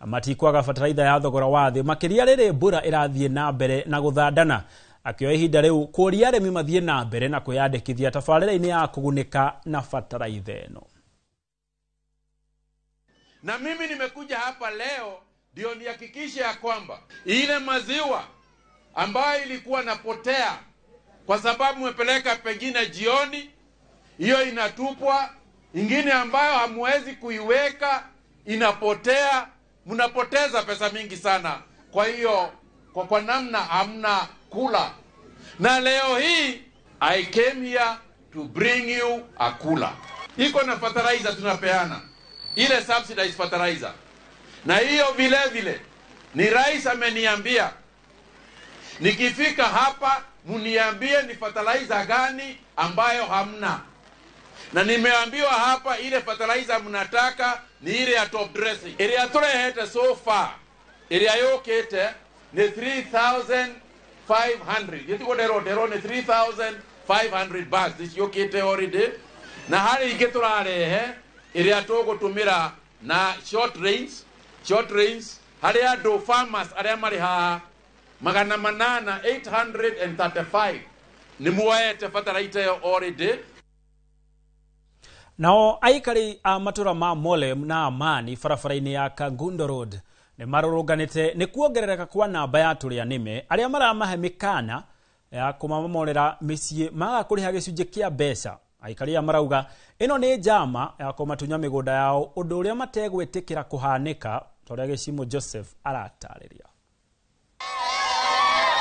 matikwaga bataraitha ya thogora wa thĩ makĩria rĩrĩ mbura ĩrathiĩ na mbere na gũthandana. Akĩoya ihinda rĩu kũria arĩmi mathiĩ na mbere na kwĩyandĩkithia tabarĩra-inĩ ya kũgunĩka na bataraitha ĩno. Na mimi nimekuja hapa leo ndio nihakikishe ya kwamba ile maziwa ambayo ilikuwa napotea kwa sababu mmepeleka pengine jioni, hiyo inatupwa, ingine ambayo hamwezi kuiweka inapotea, mnapoteza pesa mingi sana. Kwa hiyo kwa namna hamna kula. Na leo hii I came here to bring you a kula. Iko na fertilizer tunapeana, ile subsidized fertilizer. Na hiyo vile vile ni rais ameniambia nikifika hapa mniambie ni fertilizer gani ambayo hamna. Na nimeambiwa hapa ile fertilizer mnataka ni ile ya top dressing. Ile ya turehete so far, ile ya yokete ni 3500. Yetiko dero dero ni 3500 bags. This yokete already. Na hali igeturare ile ya tugutumira na short range. Short range hali andu farmers aria mari haha 800 835 ni muoete fertilizer ĩyo already. Nao aikari a matura ma Molem na Amani barabara-inĩ ya Kangundo Road nĩ marũrũnganĩte nĩ kuongerereka kwa namba ya atũrĩa nĩme arĩa maramahe mĩkana ya kũmamomorera mĩciĩ maga kũrĩha gĩcunjĩ kĩa mbeca. Aikari aya marauga ĩno nĩ njama ya kũmatunya mĩgũnda yao, ũndũ ũrĩa mategwĩtĩkĩra kũhanĩka, ta ũrĩa Gĩcimũ Joseph aratarĩria.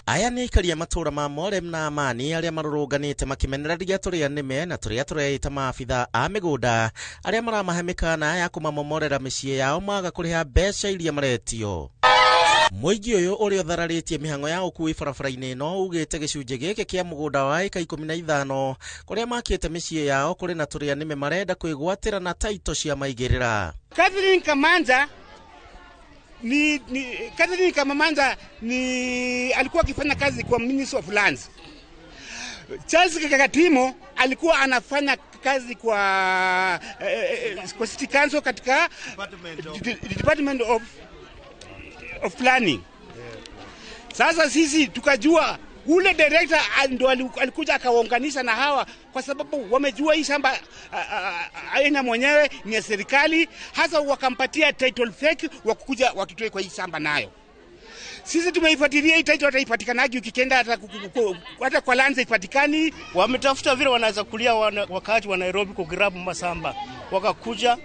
Aya nĩ aikari a matũra ma Molem na Amani arĩa marũrũnganĩte makĩmenereria tũrĩa nĩme na tũrĩa tũreita maabitha a mĩgũnda arĩa maramahe mĩkana ya kũmamomorera mĩciĩ yao maga kũrĩha mbeca iria maretio. Mũingĩ ũyũ ũrĩa ũthararĩtie mĩhang'o ya ũkui barabara-inĩ ĩno ugĩte gĩcunjĩ gĩkĩ kĩa mũgũnda wa ĩka 15 kũrĩa makĩte mĩciĩ yao kũrĩ na tũrĩa nĩme marenda kwĩgwatĩra na taito cia maigĩrĩra. Catherine Kamanja Catherine Kamanja ni alikuwa akifanya kazi kwa Ministry of Lands. Charles Kakatimo alikuwa anafanya kazi kwa City Council katika Department of Planning. Sasa sisi tukajua Ule director ndo alikuja akawaunganisha na hawa, kwa sababu wamejua hii shamba aina mwenyewe ni ya serikali. Hasa wakampatia title fake, wakukuja watutoe kwa hii shamba nayo. Sisi tumeifuatilia hii title, hata ipatikanaje ukikenda hata kwa lanza ipatikani. Wametafuta vile wanaweza kulia wakati wa Nairobi kugrabu masamba. Wakakuja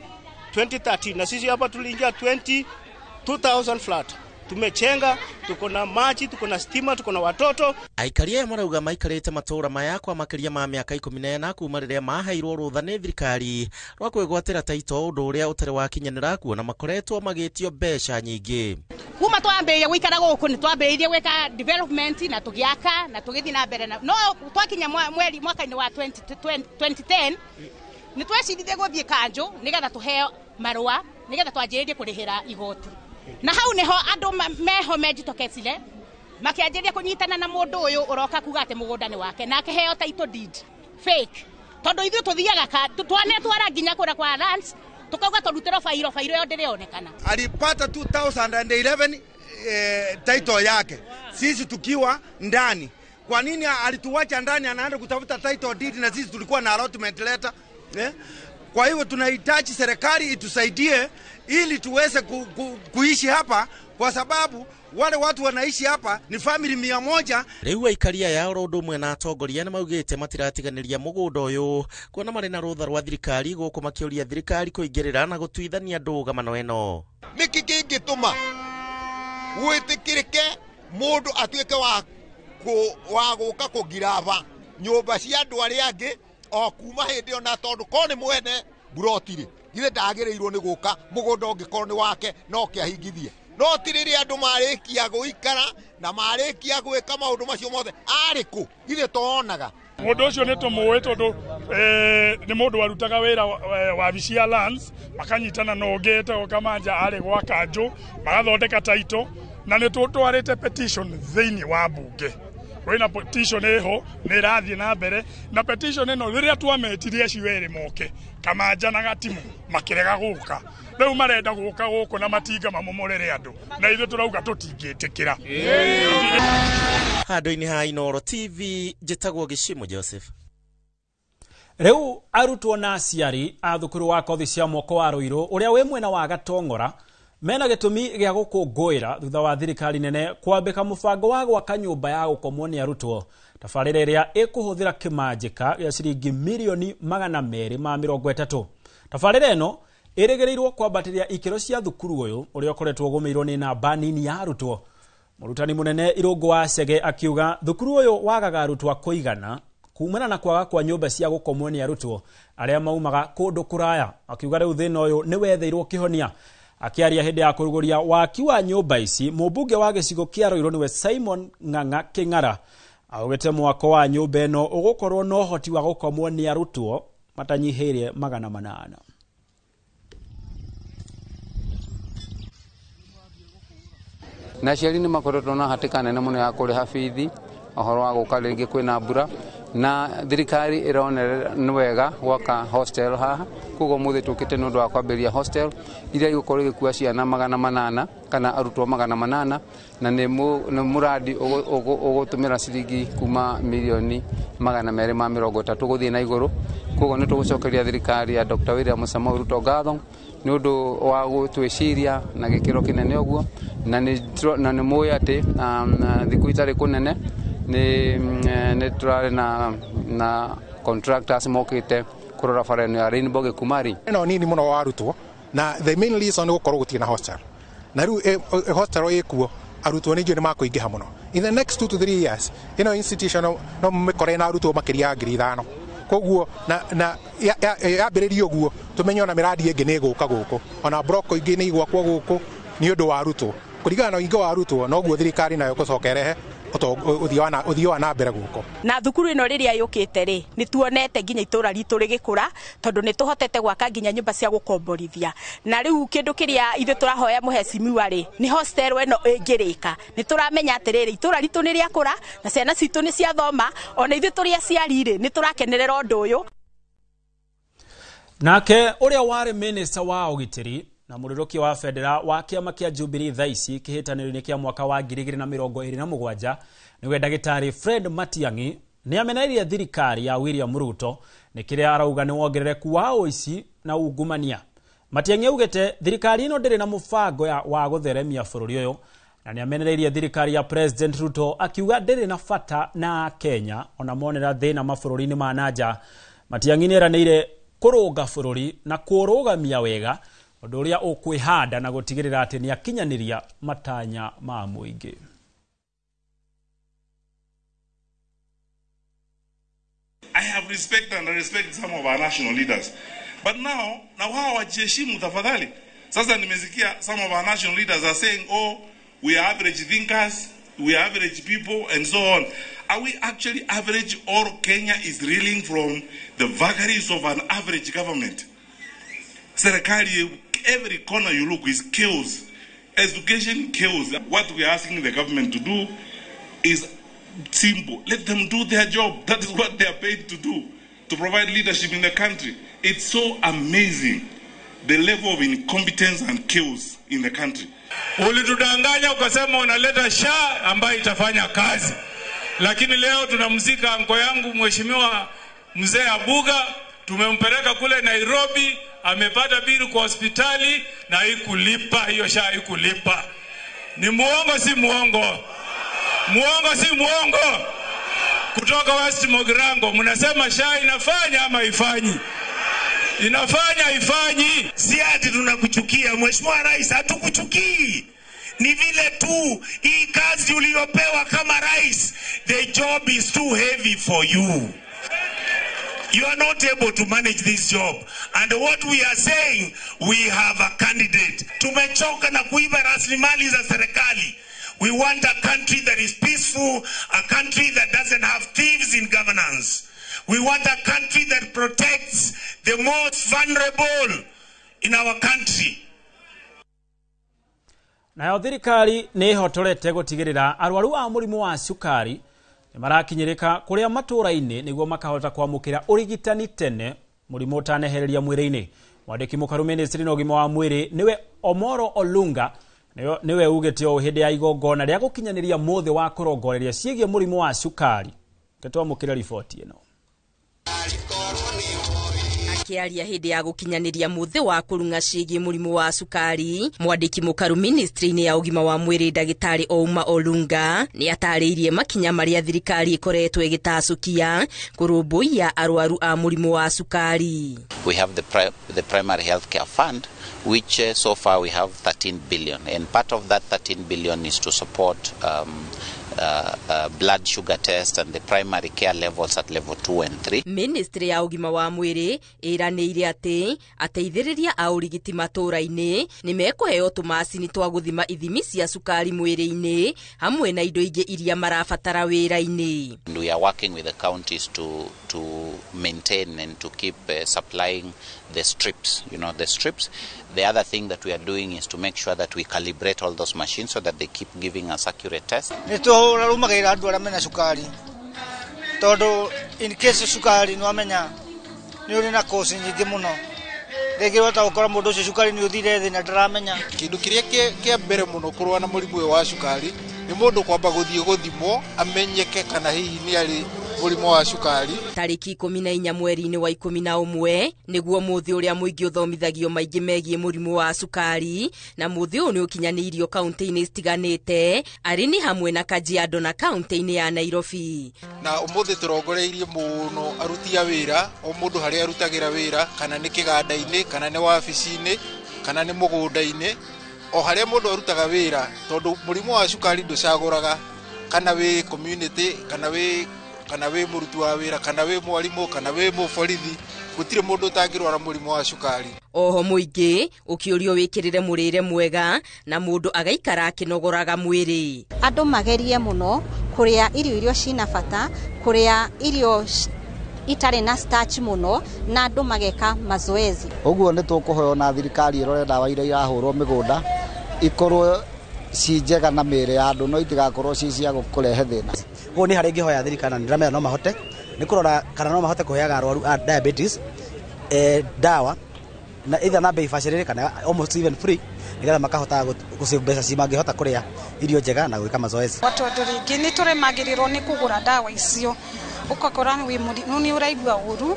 2013 na sisi hapa tuliingia 2000 flat. Tumechenga, tuko na maji, tuko na stima, tuko na watoto. Aikari aya marauga maikarĩte matũũra maya kwa makĩria ma mĩaka 14 kuma rĩrĩa maheirwo rũtha nĩ thirikari rwa kwĩgwatĩra taito, ũndũ ũrĩa ũtarĩ wakinyanĩra kuona makoretwo magĩtio mbeca nyingĩ. Kuma twambĩrĩria gũikara gũkũ nĩ twambĩrĩirie gwĩka development na tũgĩaka na tũgĩthiĩ na mbere na no twakinya mweri mwaka-inĩ wa 2010 nĩ tweciririe gũthiĩ kanjũ nĩgetha tũheo marũa nĩgetha twanjĩrĩrie kũrĩhĩra igoti. Na hau niho andu meho mejitokecire makianjĩrĩria kũnyitana na mũndũ ũyũ ũroka kuga atĩ mũgũnda nĩ wake na akĩheo title deed fake, tondũ ithuĩ tũthiaga twanetwara nginya kũrĩa kwa lands tukauga tũrutĩrwo fairo ĩyo ndĩrĩonekana. Alipata 2011 title yake, sisi tukiwa ndani. Kwa nini alituacha ndani anaenda kutafuta title deed na sisi tulikuwa na allotment letter eh? Kwa hiyo tunahitaji serikali itusaidie ili tuweze kuishi hapa, kwa sababu wale watu wanaishi hapa ni family 100. Rĩu aikari aya oro ũndũ ũmwe na atongoria nĩ maugĩte matiratiganĩria mũgũnda ũyũ kuona marĩ na rũtha rwa thirikari gũkũ makĩũria thirikari kũingĩrĩra na gũtuithania ndũgamano ĩno. Nĩkĩ kĩngĩtũma gwĩtĩkĩrĩke mũndũ atuĩke wa gũka kũngiraba nyũmba cia andũ arĩa angĩ o kuma hĩndĩ ĩyo, na tondũ korwo nĩ mwene mburoti-rĩ, githĩ ndagĩrĩirwo nĩ gũka mũgũnda ũngĩkorwo nĩ wake no kĩahingithie. No ti rĩrĩa andũ marĩkia gũikara na marĩkia gwĩka maũndũ macio mothe arĩ kũ, githĩ toonaga. Mũndũ ũcio nĩ tũmũĩ tondũ nĩ mũndũ warutaga wĩra wabici ya lands, makanyitana na ũngĩ etagwo Kamanja arĩ gwa kanjũ, magathondeka title, na nĩ tũtwarĩte petition thĩinĩ wa mbunge. Kwĩna petition ĩho nĩ ĩrathiĩ na mbere, na petition ĩno rĩrĩa twametirie acio erĩ moke, Kamanja na Gatimu makĩrega gũka. Rĩu marenda gũka gũkũ na matinga mamomorere andũ, na ithuĩ tũrauga tũtingĩtĩkĩra. Handũ-inĩ ha Inooro TV njĩtagwo Gĩcimo Joseph. Rĩu arutwo na aciari a thukuru wa kothi cia moko wa Ruiru ũrĩa wĩ mwena wa Gatong'ora mena gĩtũmi gĩa gũkũngũĩra thutha wa thirikari nene kwambĩka mũbango wa gwaka nyũmba ya gũkomwo nĩ arutwo, tabarĩra ĩrĩa ĩkũhũthĩra kĩmanjĩka gĩa ciringi mirioni 230. Tabarĩra ĩno ĩrĩgĩrĩirwo kwambatĩria ikĩro cia thukuru ũyũ ũrĩa ũkoretwo ũgũmĩirwo nĩ namba nini ya arutwo. Mũrutani mũnene Irũngũ wa Chege akiuga thukuru ũyũ wagaga arutwo a kũigana kumana na kwaga kwa nyũmba cia gũkomwo nĩ arutwo arĩa maumaga kũndũ kũraya. Akiuga rĩu thĩna ũyũ nĩ wetheirwo kĩhonia. Akiaria hĩndĩ ya kũrugũria waki wa nyũmba ici, mũmbunge wa gĩcigo kĩa Ruiru nĩwe Simon Ng'ang'a Kĩng'ara augĩte mwako wa nyũmba ĩno ũgũkorwo na ũhoti wa gũkomwo nĩ arutwo matanyihĩire 800. Na aciari nĩ makoretwo na hatĩka nene mũno ya kũrĩha bithi ũhoro wa gũka rĩngĩ kwĩna mbura, na thirikari ĩronerera nĩ wega gwaka hostel haha. Koguo mũthĩ tũkĩte nĩ ũndũ wa kwambĩrĩria hostel iria igũkorwo igĩkua ciana 800 kana arutwo 800, na nĩ mũradi ũgũtũmĩra ciringi kuma mirioni 230 gũthiĩ na igũrũ. Koguo nĩ tũgũcokeria thirikari ya Dr. William Samoei Ruto ngatho nĩ ũndũ wa gũtwĩciria na gĩkĩro kĩnene ũguo, na nĩ mũĩ atĩ thikũ itarĩ kũnene nĩ tũrarĩ na contractors mokĩte kũrora bara ĩno ya Rainbow Gĩkumari. Ĩno nini mũno wa arutwo, na the main reason nĩ gũkorwo gũtirĩ na hostel, na rĩu hostel ĩkuo arutwo ningĩ nĩ makũingĩha mũno. In the next 2 to 3 years ĩno institution no mĩkore na arutwo makĩria ya 5,000. Koguo na yambĩrĩria ũguo tũmenye ona mĩradi ĩngĩ nĩ ĩgũka gũkũ, ona broko ingĩ nĩ igwakwo gũkũ nĩ ũndũ wa arutwo. Kũringana na ũingĩ wa arutwo noguo thirikari nayo ĩgũcoka ĩrehe ũthii wa na mbere gũkũ. Na thukuru ĩno rĩrĩa yũkĩte rĩ, nĩ tuonete nginya itũra ritũ rĩgĩkũra, tondũ nĩ tũhotete gwaka nginya nyũmba cia gũkomborithia. Na rĩu kĩndũ kĩrĩa ithuĩ tũrahoya mũhecimiwa rĩ, nĩ hostel ĩno ĩngĩrĩka. Nĩ tũramenya atĩrĩrĩ, itũra ritũ nĩ rĩakũra na ciana citũ nĩ ciathoma, ona ithuĩ tũrĩ aciari rĩ, nĩ tũrakenerera ũndũ ũyũ. Nake ũrĩa warĩ minister wa ũgitĩri na mũrũrũki wa bendera wa kĩama kĩa Jubilee thaa ici kĩhĩtanĩro-inĩ kĩa mwaka wa 2027 nĩwe ndagĩtarĩ Fred Matiang'i nĩ amenereirie thirikari ya William Ruto nĩ kĩrĩa arauga nĩ wongerereku wa ũici na ungumania. Matiang'i augĩte thirikari ĩno ndĩrĩ na mũbango wa gũtheremia bũrũri ũyũ na nĩ amenereirie thirikari ya President Ruto akiuga ndĩrĩ na bata na Kenya ona monera thĩna mabũrũri-inĩ ma nanja. Matiang'i nĩ eranĩire kũrũnga bũrũri na kũrũgamia wega ũndũ ũrĩa ũkwĩhanda na gũtigĩrĩra atĩ nĩ akinyanĩria matanya ma mũingĩ. I have respect and I respect some of our national leaders. But now wao wajiheshimu tafadhali. Sasa nimesikia some of our national leaders are saying, oh, we are average thinkers, we are average people, and so on. Are we actually average, or Kenya is reeling from the vagaries of an average government? Serikali, every corner you look is chaos. Education chaos. What we are asking the government to do is simple. Let them do their job. That is what they are paid to do, to provide leadership in the country. It's so amazing, the level of incompetence and chaos in the country. Ulitudanganya ukasema unaleta SHA ambayo itafanya kazi. Lakini leo tunamzika anko yangu Mheshimiwa Mzee Abuga, tumempeleka kule Nairobi, amepata bili kwa hospitali na haikulipa hiyo SHA, haikulipa. Ni muongo si muongo? Muongo si muongo? Kutoka West Mogirango mnasema SHA inafanya ama ifanyi? Inafanya ifanyi? Si ati tunakuchukia Mheshimiwa Rais, hatukuchukii. Ni vile tu hii kazi uliyopewa kama rais, the job is too heavy for you. You are not able to manage this job. And what we are saying, we have a candidate. Tumechoka na kuiba rasilimali za serikali. We want a country that is peaceful, a country that doesn't have thieves in governance. We want a country that protects the most vulnerable in our country. Nayo thirikari nĩ ĩhotorete gũtigĩrĩra arwaru a mũrimũ wa cukari nĩ marakinyĩrĩka kũrĩa matũũra-inĩ nĩguo makahota kwamũkĩra ũrigitani tene mũrimũ ũtanehereria mwĩrĩ-inĩ. Mwandĩki mũkaru ministry na ũgima wa mwĩrĩ nĩwe Omoro Olunga nĩwe ugĩte ũũ hĩndĩ ya igongona rĩa gũkinyanĩria mũthĩ wa kũrongoreria ciĩgiĩ mũrimũ wa cukari. Twamũkĩre riboti ĩno. Akiaria hindi ya gukinyaniria muthi wa kurunga ciĩgiĩ mũrimũ wa cukari, mwandĩki mũkaru ministry-inĩ ya ũgima wa mwĩrĩ ndagĩtarĩ Ouma Olunga nĩ atarĩirie makinya marĩa thirikari ĩkoretwo ĩgĩtacũkia kũrũmbũiya arwaru a mũrimũ wa cukari. We have the primary health care fund, which so far we have 13 billion, and part of that 13 billion is to support blood sugar test and the primary care levels at level 2 and 3. Ministry ya ũgima wa mwĩrĩ ĩranĩire atĩ ateithĩrĩria a ũrigiti matũũra-inĩ nĩ mekũheo tũmacini twa gũthima ithimi cia cukari mwĩrĩ-inĩ hamwe na indo ingĩ iria marabatara wĩra-inĩ. And we are working with the counties to maintain and to keep supplying the strips, you know, the strips. The other thing that we are doing is to make sure that we calibrate all those machines so that they keep giving us accurate tests. Nĩtũrarũmagĩrĩra andũ arĩa mena cukari tondũ in case cukari nĩwamenya nĩ ũrĩ na kosi nyingĩ mũno, rĩngĩ wahota gũkora mũndũ ũcio cukari nĩ ũthire thĩ na ndaramenya. Kĩndũ kĩrĩa kĩa mbere mũno kũrũa na mũrimũ ũyũ wa cukari nĩ mũndũ kwamba gũthiĩ gũthimwo amenyeke kana hihi nĩ arĩ mũrimũ wa cukari. Tarĩki 14 mweri-inĩ wa 11 nĩguo mũthĩ ũrĩa mũingĩ ũthomithagio maingĩ megiĩ mũrimũ wa cukari, na mũthĩ ũyũ nĩ ũkinyanĩirio kaunti-inĩ citiganĩte arĩ nĩ hamwe na Kajiado na kaunti-inĩ ya Nairobi. Na ũmũthĩ tũrongoreirie mũno aruti a wĩra, o mũndũ harĩa arutagĩra wĩra, kana nĩ kĩganda-inĩ, kana nĩ wabici-inĩ, kana nĩ mũgũnda-inĩ, o harĩa mũndũ arutaga wĩra, tondũ mũrimũ wa cukari ndũcagũraga kana wĩ community, kana wĩ mũruti wa wĩra, kana wĩ mwarimũ, kana wĩ mũborithi, gũtirĩ mũndũ ũtangĩrwara mũrimũ wa cukari. Oho mũingĩ ũkĩũrio wĩkĩrĩre mũrĩre mwega na mũndũ agaikara akĩnogoraga mwĩrĩ. Andũ magerie mũno kũrĩa irio iria cina bata, kũrĩa irio itarĩ na starch mũno, na andũ mageka mazoezi. Ũguo nĩ tũkũhoya na thirikari ĩrore ndawa iria irahũrwo mĩgũnda ikorwo ci njega na mĩĩrĩ ya andũ, no itigakorwo ci cia kũrehe thĩna. Koguo nĩ harĩa ingĩhoya thirikari na nĩndĩramenya no mahote nĩ kũrora kana no mahote kũheaga arwaru a diabetes ndawa Na either na bei bacĩrĩre kana almost even free, nĩgetha makahota gũ save mbeca ci mangĩhota kũrĩa irio njega na gwĩka mazoezi. Tondũ rĩngĩ nĩ tũremagĩrĩrwo nĩ kũgũra ndawa icio, ũgakora wĩ mũrimũ nĩ ũraigua ũru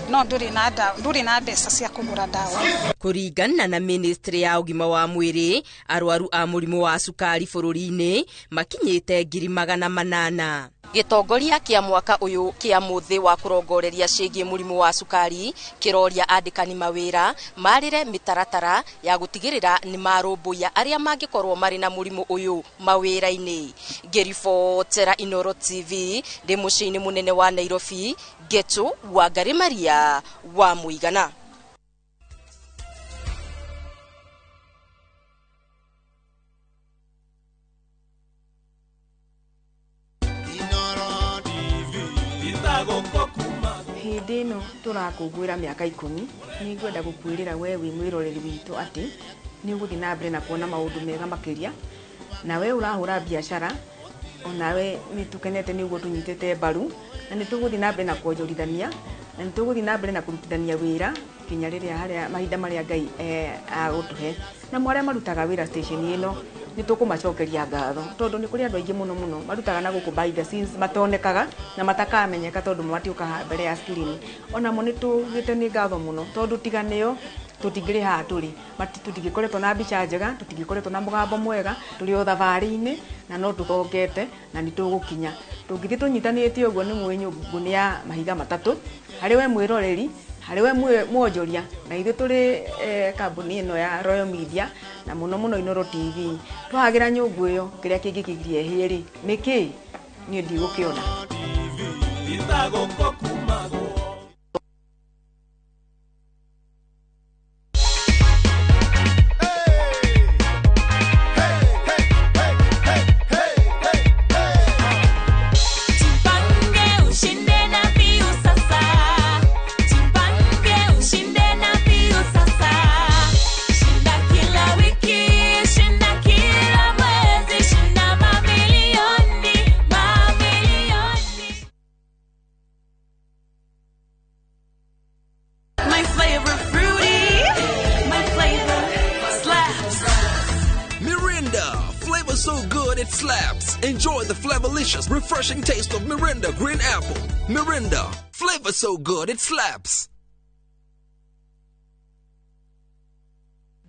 no ndũrĩ na ndawa, ndũrĩ na mbeca cia kũgũra ndawa. Kũringana na ministry ya ũgima wa mwĩrĩ, arwaru a mũrimũ wa cukari bũrũri-inĩ makinyĩte 800,000. Gĩtongoria kĩa mwaka ũyũ kĩa mũthĩ wa kũrongoreria ciĩgiĩ mũrimũ wa cukari kĩroria andĩkani mawĩra marĩre mĩtaratara ya gũtigĩrĩra nĩ marũmbũiya arĩa mangĩkorwo marĩ na mũrimũ ũyũ mawĩra-inĩ. Ngĩribotera Inoro TV ndĩ mũciĩ-inĩ mũnene wa Nairobi, Ngetu Wangari Maria wa Mũigana. Hĩndĩ ĩno tũrakũngũĩra mĩaka 10, nĩ ngwenda gũkwĩrĩra we wĩ mwĩroreri witũ atĩ nĩ ũgũthiĩ na mbere na kuona maũndũ mega makĩria, na we ũrahũra biacara onawe nĩ tũkenete nĩ ũguo tũnyitĩte mbaru, na nĩ tũgũthiĩ na mbere na kuonjorithania, na nĩ tũgũthiĩ na mbere na kũrutithania wĩra kinya rĩrĩa harĩa mahinda marĩa Ngai agũtũhe. Na arĩa marutaga wĩra station ĩno nĩ tũkũmacokeria ngatho, tondũ nĩ kũrĩ andũ aingĩ mũno mũno marutaga na gũkũ by the scenes matonekaga na matakamenyeka tondũ matiũkaga mbere ya screen. Onamo nĩ tugĩte nĩ ngatho mũno, tondũ tiga nĩo tũtingĩrĩ haha tũrĩ, tũtingĩkoretwo na mbica njega, tũtingĩkoretwo na mũgambo mwega, tũrĩ o thabarĩ-inĩ na no tũthongete na nĩ tũgũkinya. Tũngĩthiĩ tũnyitanĩte ũguo nĩ mũĩ nyũngũ nĩ ya mahiga matatũ, harĩ we mwĩroreri, harĩ we mwonjoria, na ithuĩ tũrĩ kambuni ĩno ya Royal Media na mũno mũno Inoro TV. Twahagĩra nyũngũ ĩyo kĩrĩa kĩngĩkĩgiria ĩhĩe rĩ nĩ kĩĩ? Niĩ ndigũkĩona. It slaps. Enjoy the flavorlicious, refreshing taste of Mirinda Green Apple. Mirinda, flavor so good it slaps.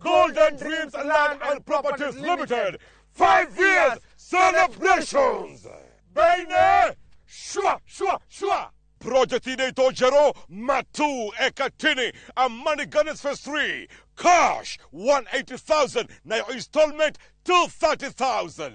Golden Dreams Land and Properties Limited, 5 years celebrations. Baine, shwa shwa shwa. Project inaitwa Jero Matu Ekatini Amani Gardens Phase 3. Cash 180,000 na installment 230,000.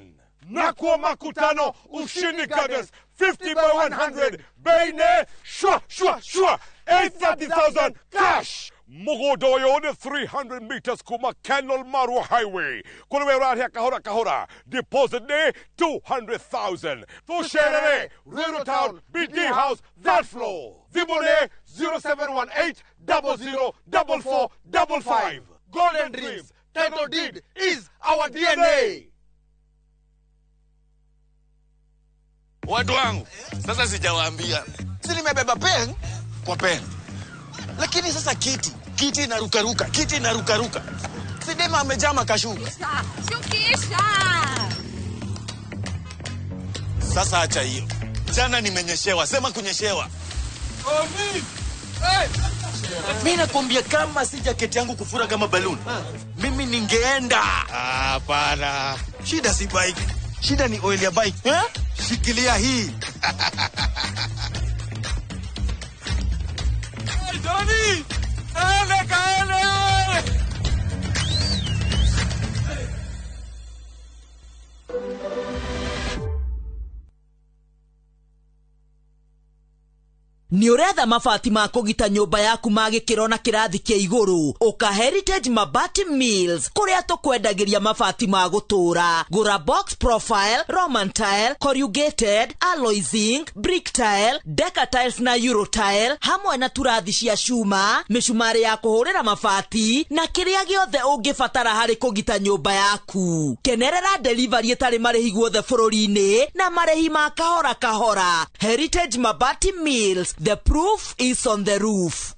Nakwa Makutano Ushindi Gardens 50 by 100. Baine shwa shwa shwa 830,000 cash. Mugodoyo 300 meters kuma Kenol Marua Highway. Kulewe rahia kahora kahora. Deposit ne 200,000. Tusherere Ruiru Town BD House that floor. Zibone 0718 00 44 55. Golden Dreams title deed is our DNA. Watu wangu, sasa sijawaambia. Si nimebeba pen kwa pen. Lakini sasa kiti inarukaruka, kiti inarukaruka. Sidema amejaa makashuka. Shukisha. Sasa acha hiyo. Jana nimenyeshewa, sema kunyeshewa. Omi. Hey. Mimi nakwambia kama si jaketi yangu kufura kama balloon, mimi ningeenda. Hapana. Shida si bike. Shida ni oil ya bike. Eh? Shikilia hii. Hey, Johnny! Ele kaele! Nĩ ũretha mabati ma kũgita nyũmba yaku ma gĩkĩro na kĩrathi kĩa igũrũ, ũka Heritage Mabati Mills kũrĩa tũkwendagĩria mabati ma gũtũũra. Gũra box profile, Roman tile, corrugated, alloy zinc, brick tile, deca tiles na euro tile, hamwe na turathi cia cuma, mĩcumarĩ ya kũhũrĩra mabati na kĩrĩa gĩothe ũngĩbatara harĩ kũgita nyũmba yaku. Kenerera delivery ĩtarĩ marĩhi guothe bũrũri-inĩ na marĩhi ma kahora kahora. Heritage Mabati Mills. The proof is on the roof.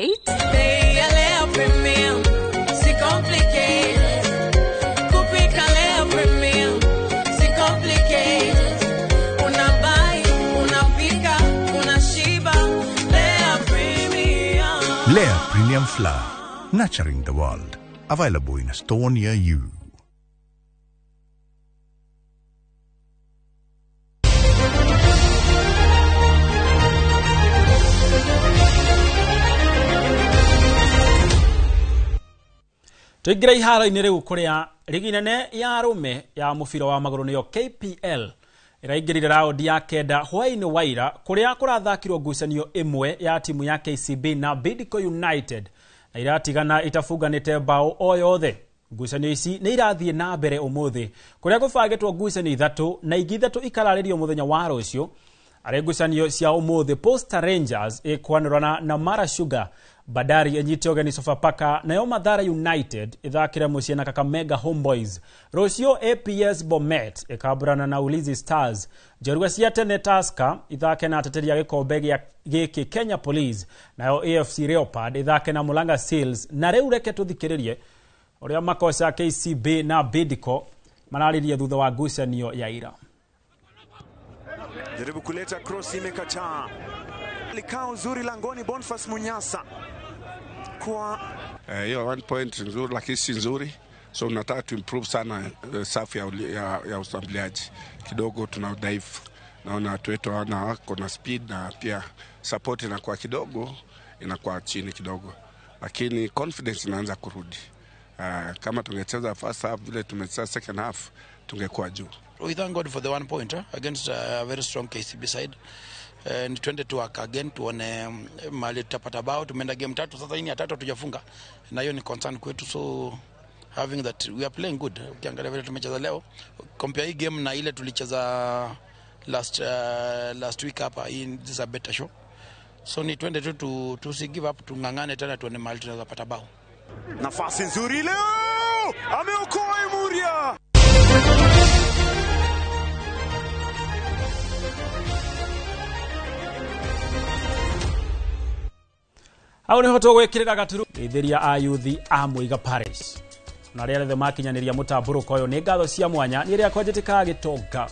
Complicate. Bei ya Lea Premium, si complicate. Kupika Lea Premium, si complicate. Unabai, unapika, unashiba. Lea Premium. Lea Premium Flour, nurturing the world. Available in a store near you. Tuingire iharo-inĩ rĩu kũrĩa rigi nene ya arũme ya mũbira wa magũrũ nĩyo KPL ĩraingĩrire raundi ya kenda hwaĩ-inĩ wa ira kũrĩa kũrathakirwo ngucanio ĩmwe ya timu ya KCB na Bidco United na iratigana itabunganĩte bao o yothe. Ngucanio ici nĩ irathiĩ na mbere ũmũthĩ kũrĩa gũbangĩtwo ngucanio ithatũ na ingĩ ithatũ ikararĩrio mũthenya wa rũciũ. Arĩ ngucanio cia ũmũthĩ, Posta Rangers ĩkwanũrana na Mara Sugar, Bandari ĩnyite ũgeni Sofapaka, nayo Mathare United ĩthakĩre mũciĩ na Kakamega Homeboys. Rũciũ APS Bomet ĩkambũrana na Ulinzi Stars, njorua cia tene Tusker ithake na ateteri a gĩkombe gĩkĩ Kenya Police, nayo AFC Leopard ĩthake na Mulanga Seals. Na rĩu reke tũthikĩrĩrie ũrĩa makoca KCB na Bidco mararirie thutha wa ngucanio ya ira. Jaribu kuleta cross, imekataa. Likao nzuri langoni Boniface Munyasa. Kwa hiyo 1 point nzuri lakini si nzuri. So tunataka to improve sana safu ya ushambuliaji. Kidogo tuna udhaifu. Naona watu wetu hawana wako na speed na pia support inakuwa kidogo, inakuwa chini kidogo. Lakini confidence inaanza kurudi. Kama tungecheza first half vile tumecheza second half tungekuwa juu. We thank God for the 1 point against a very strong KCB side. And twende to work again tuone mali tutapata bao. Tumeenda game tatu sasa, hii ni ya tatu hatujafunga, na hiyo ni concern kwetu. So having that we are playing good. Ukiangalia vile tumecheza leo, compare hii game na ile tulicheza last week hapa, hii this is a better show. So ni twende tu to give up, tungangane tena tuone mali tunaweza pata bao. Nafasi nzuri leo, ameokoa Imuria. Hau niho tũgwĩkĩrĩra gaturu geithĩria a yuthi a Mũiga Parish na arĩa othe makinyanĩria mũtambũrũko ũyũ nĩ ngatho cia mwanya nĩ rĩakwa njĩtĩkaga gĩtonga.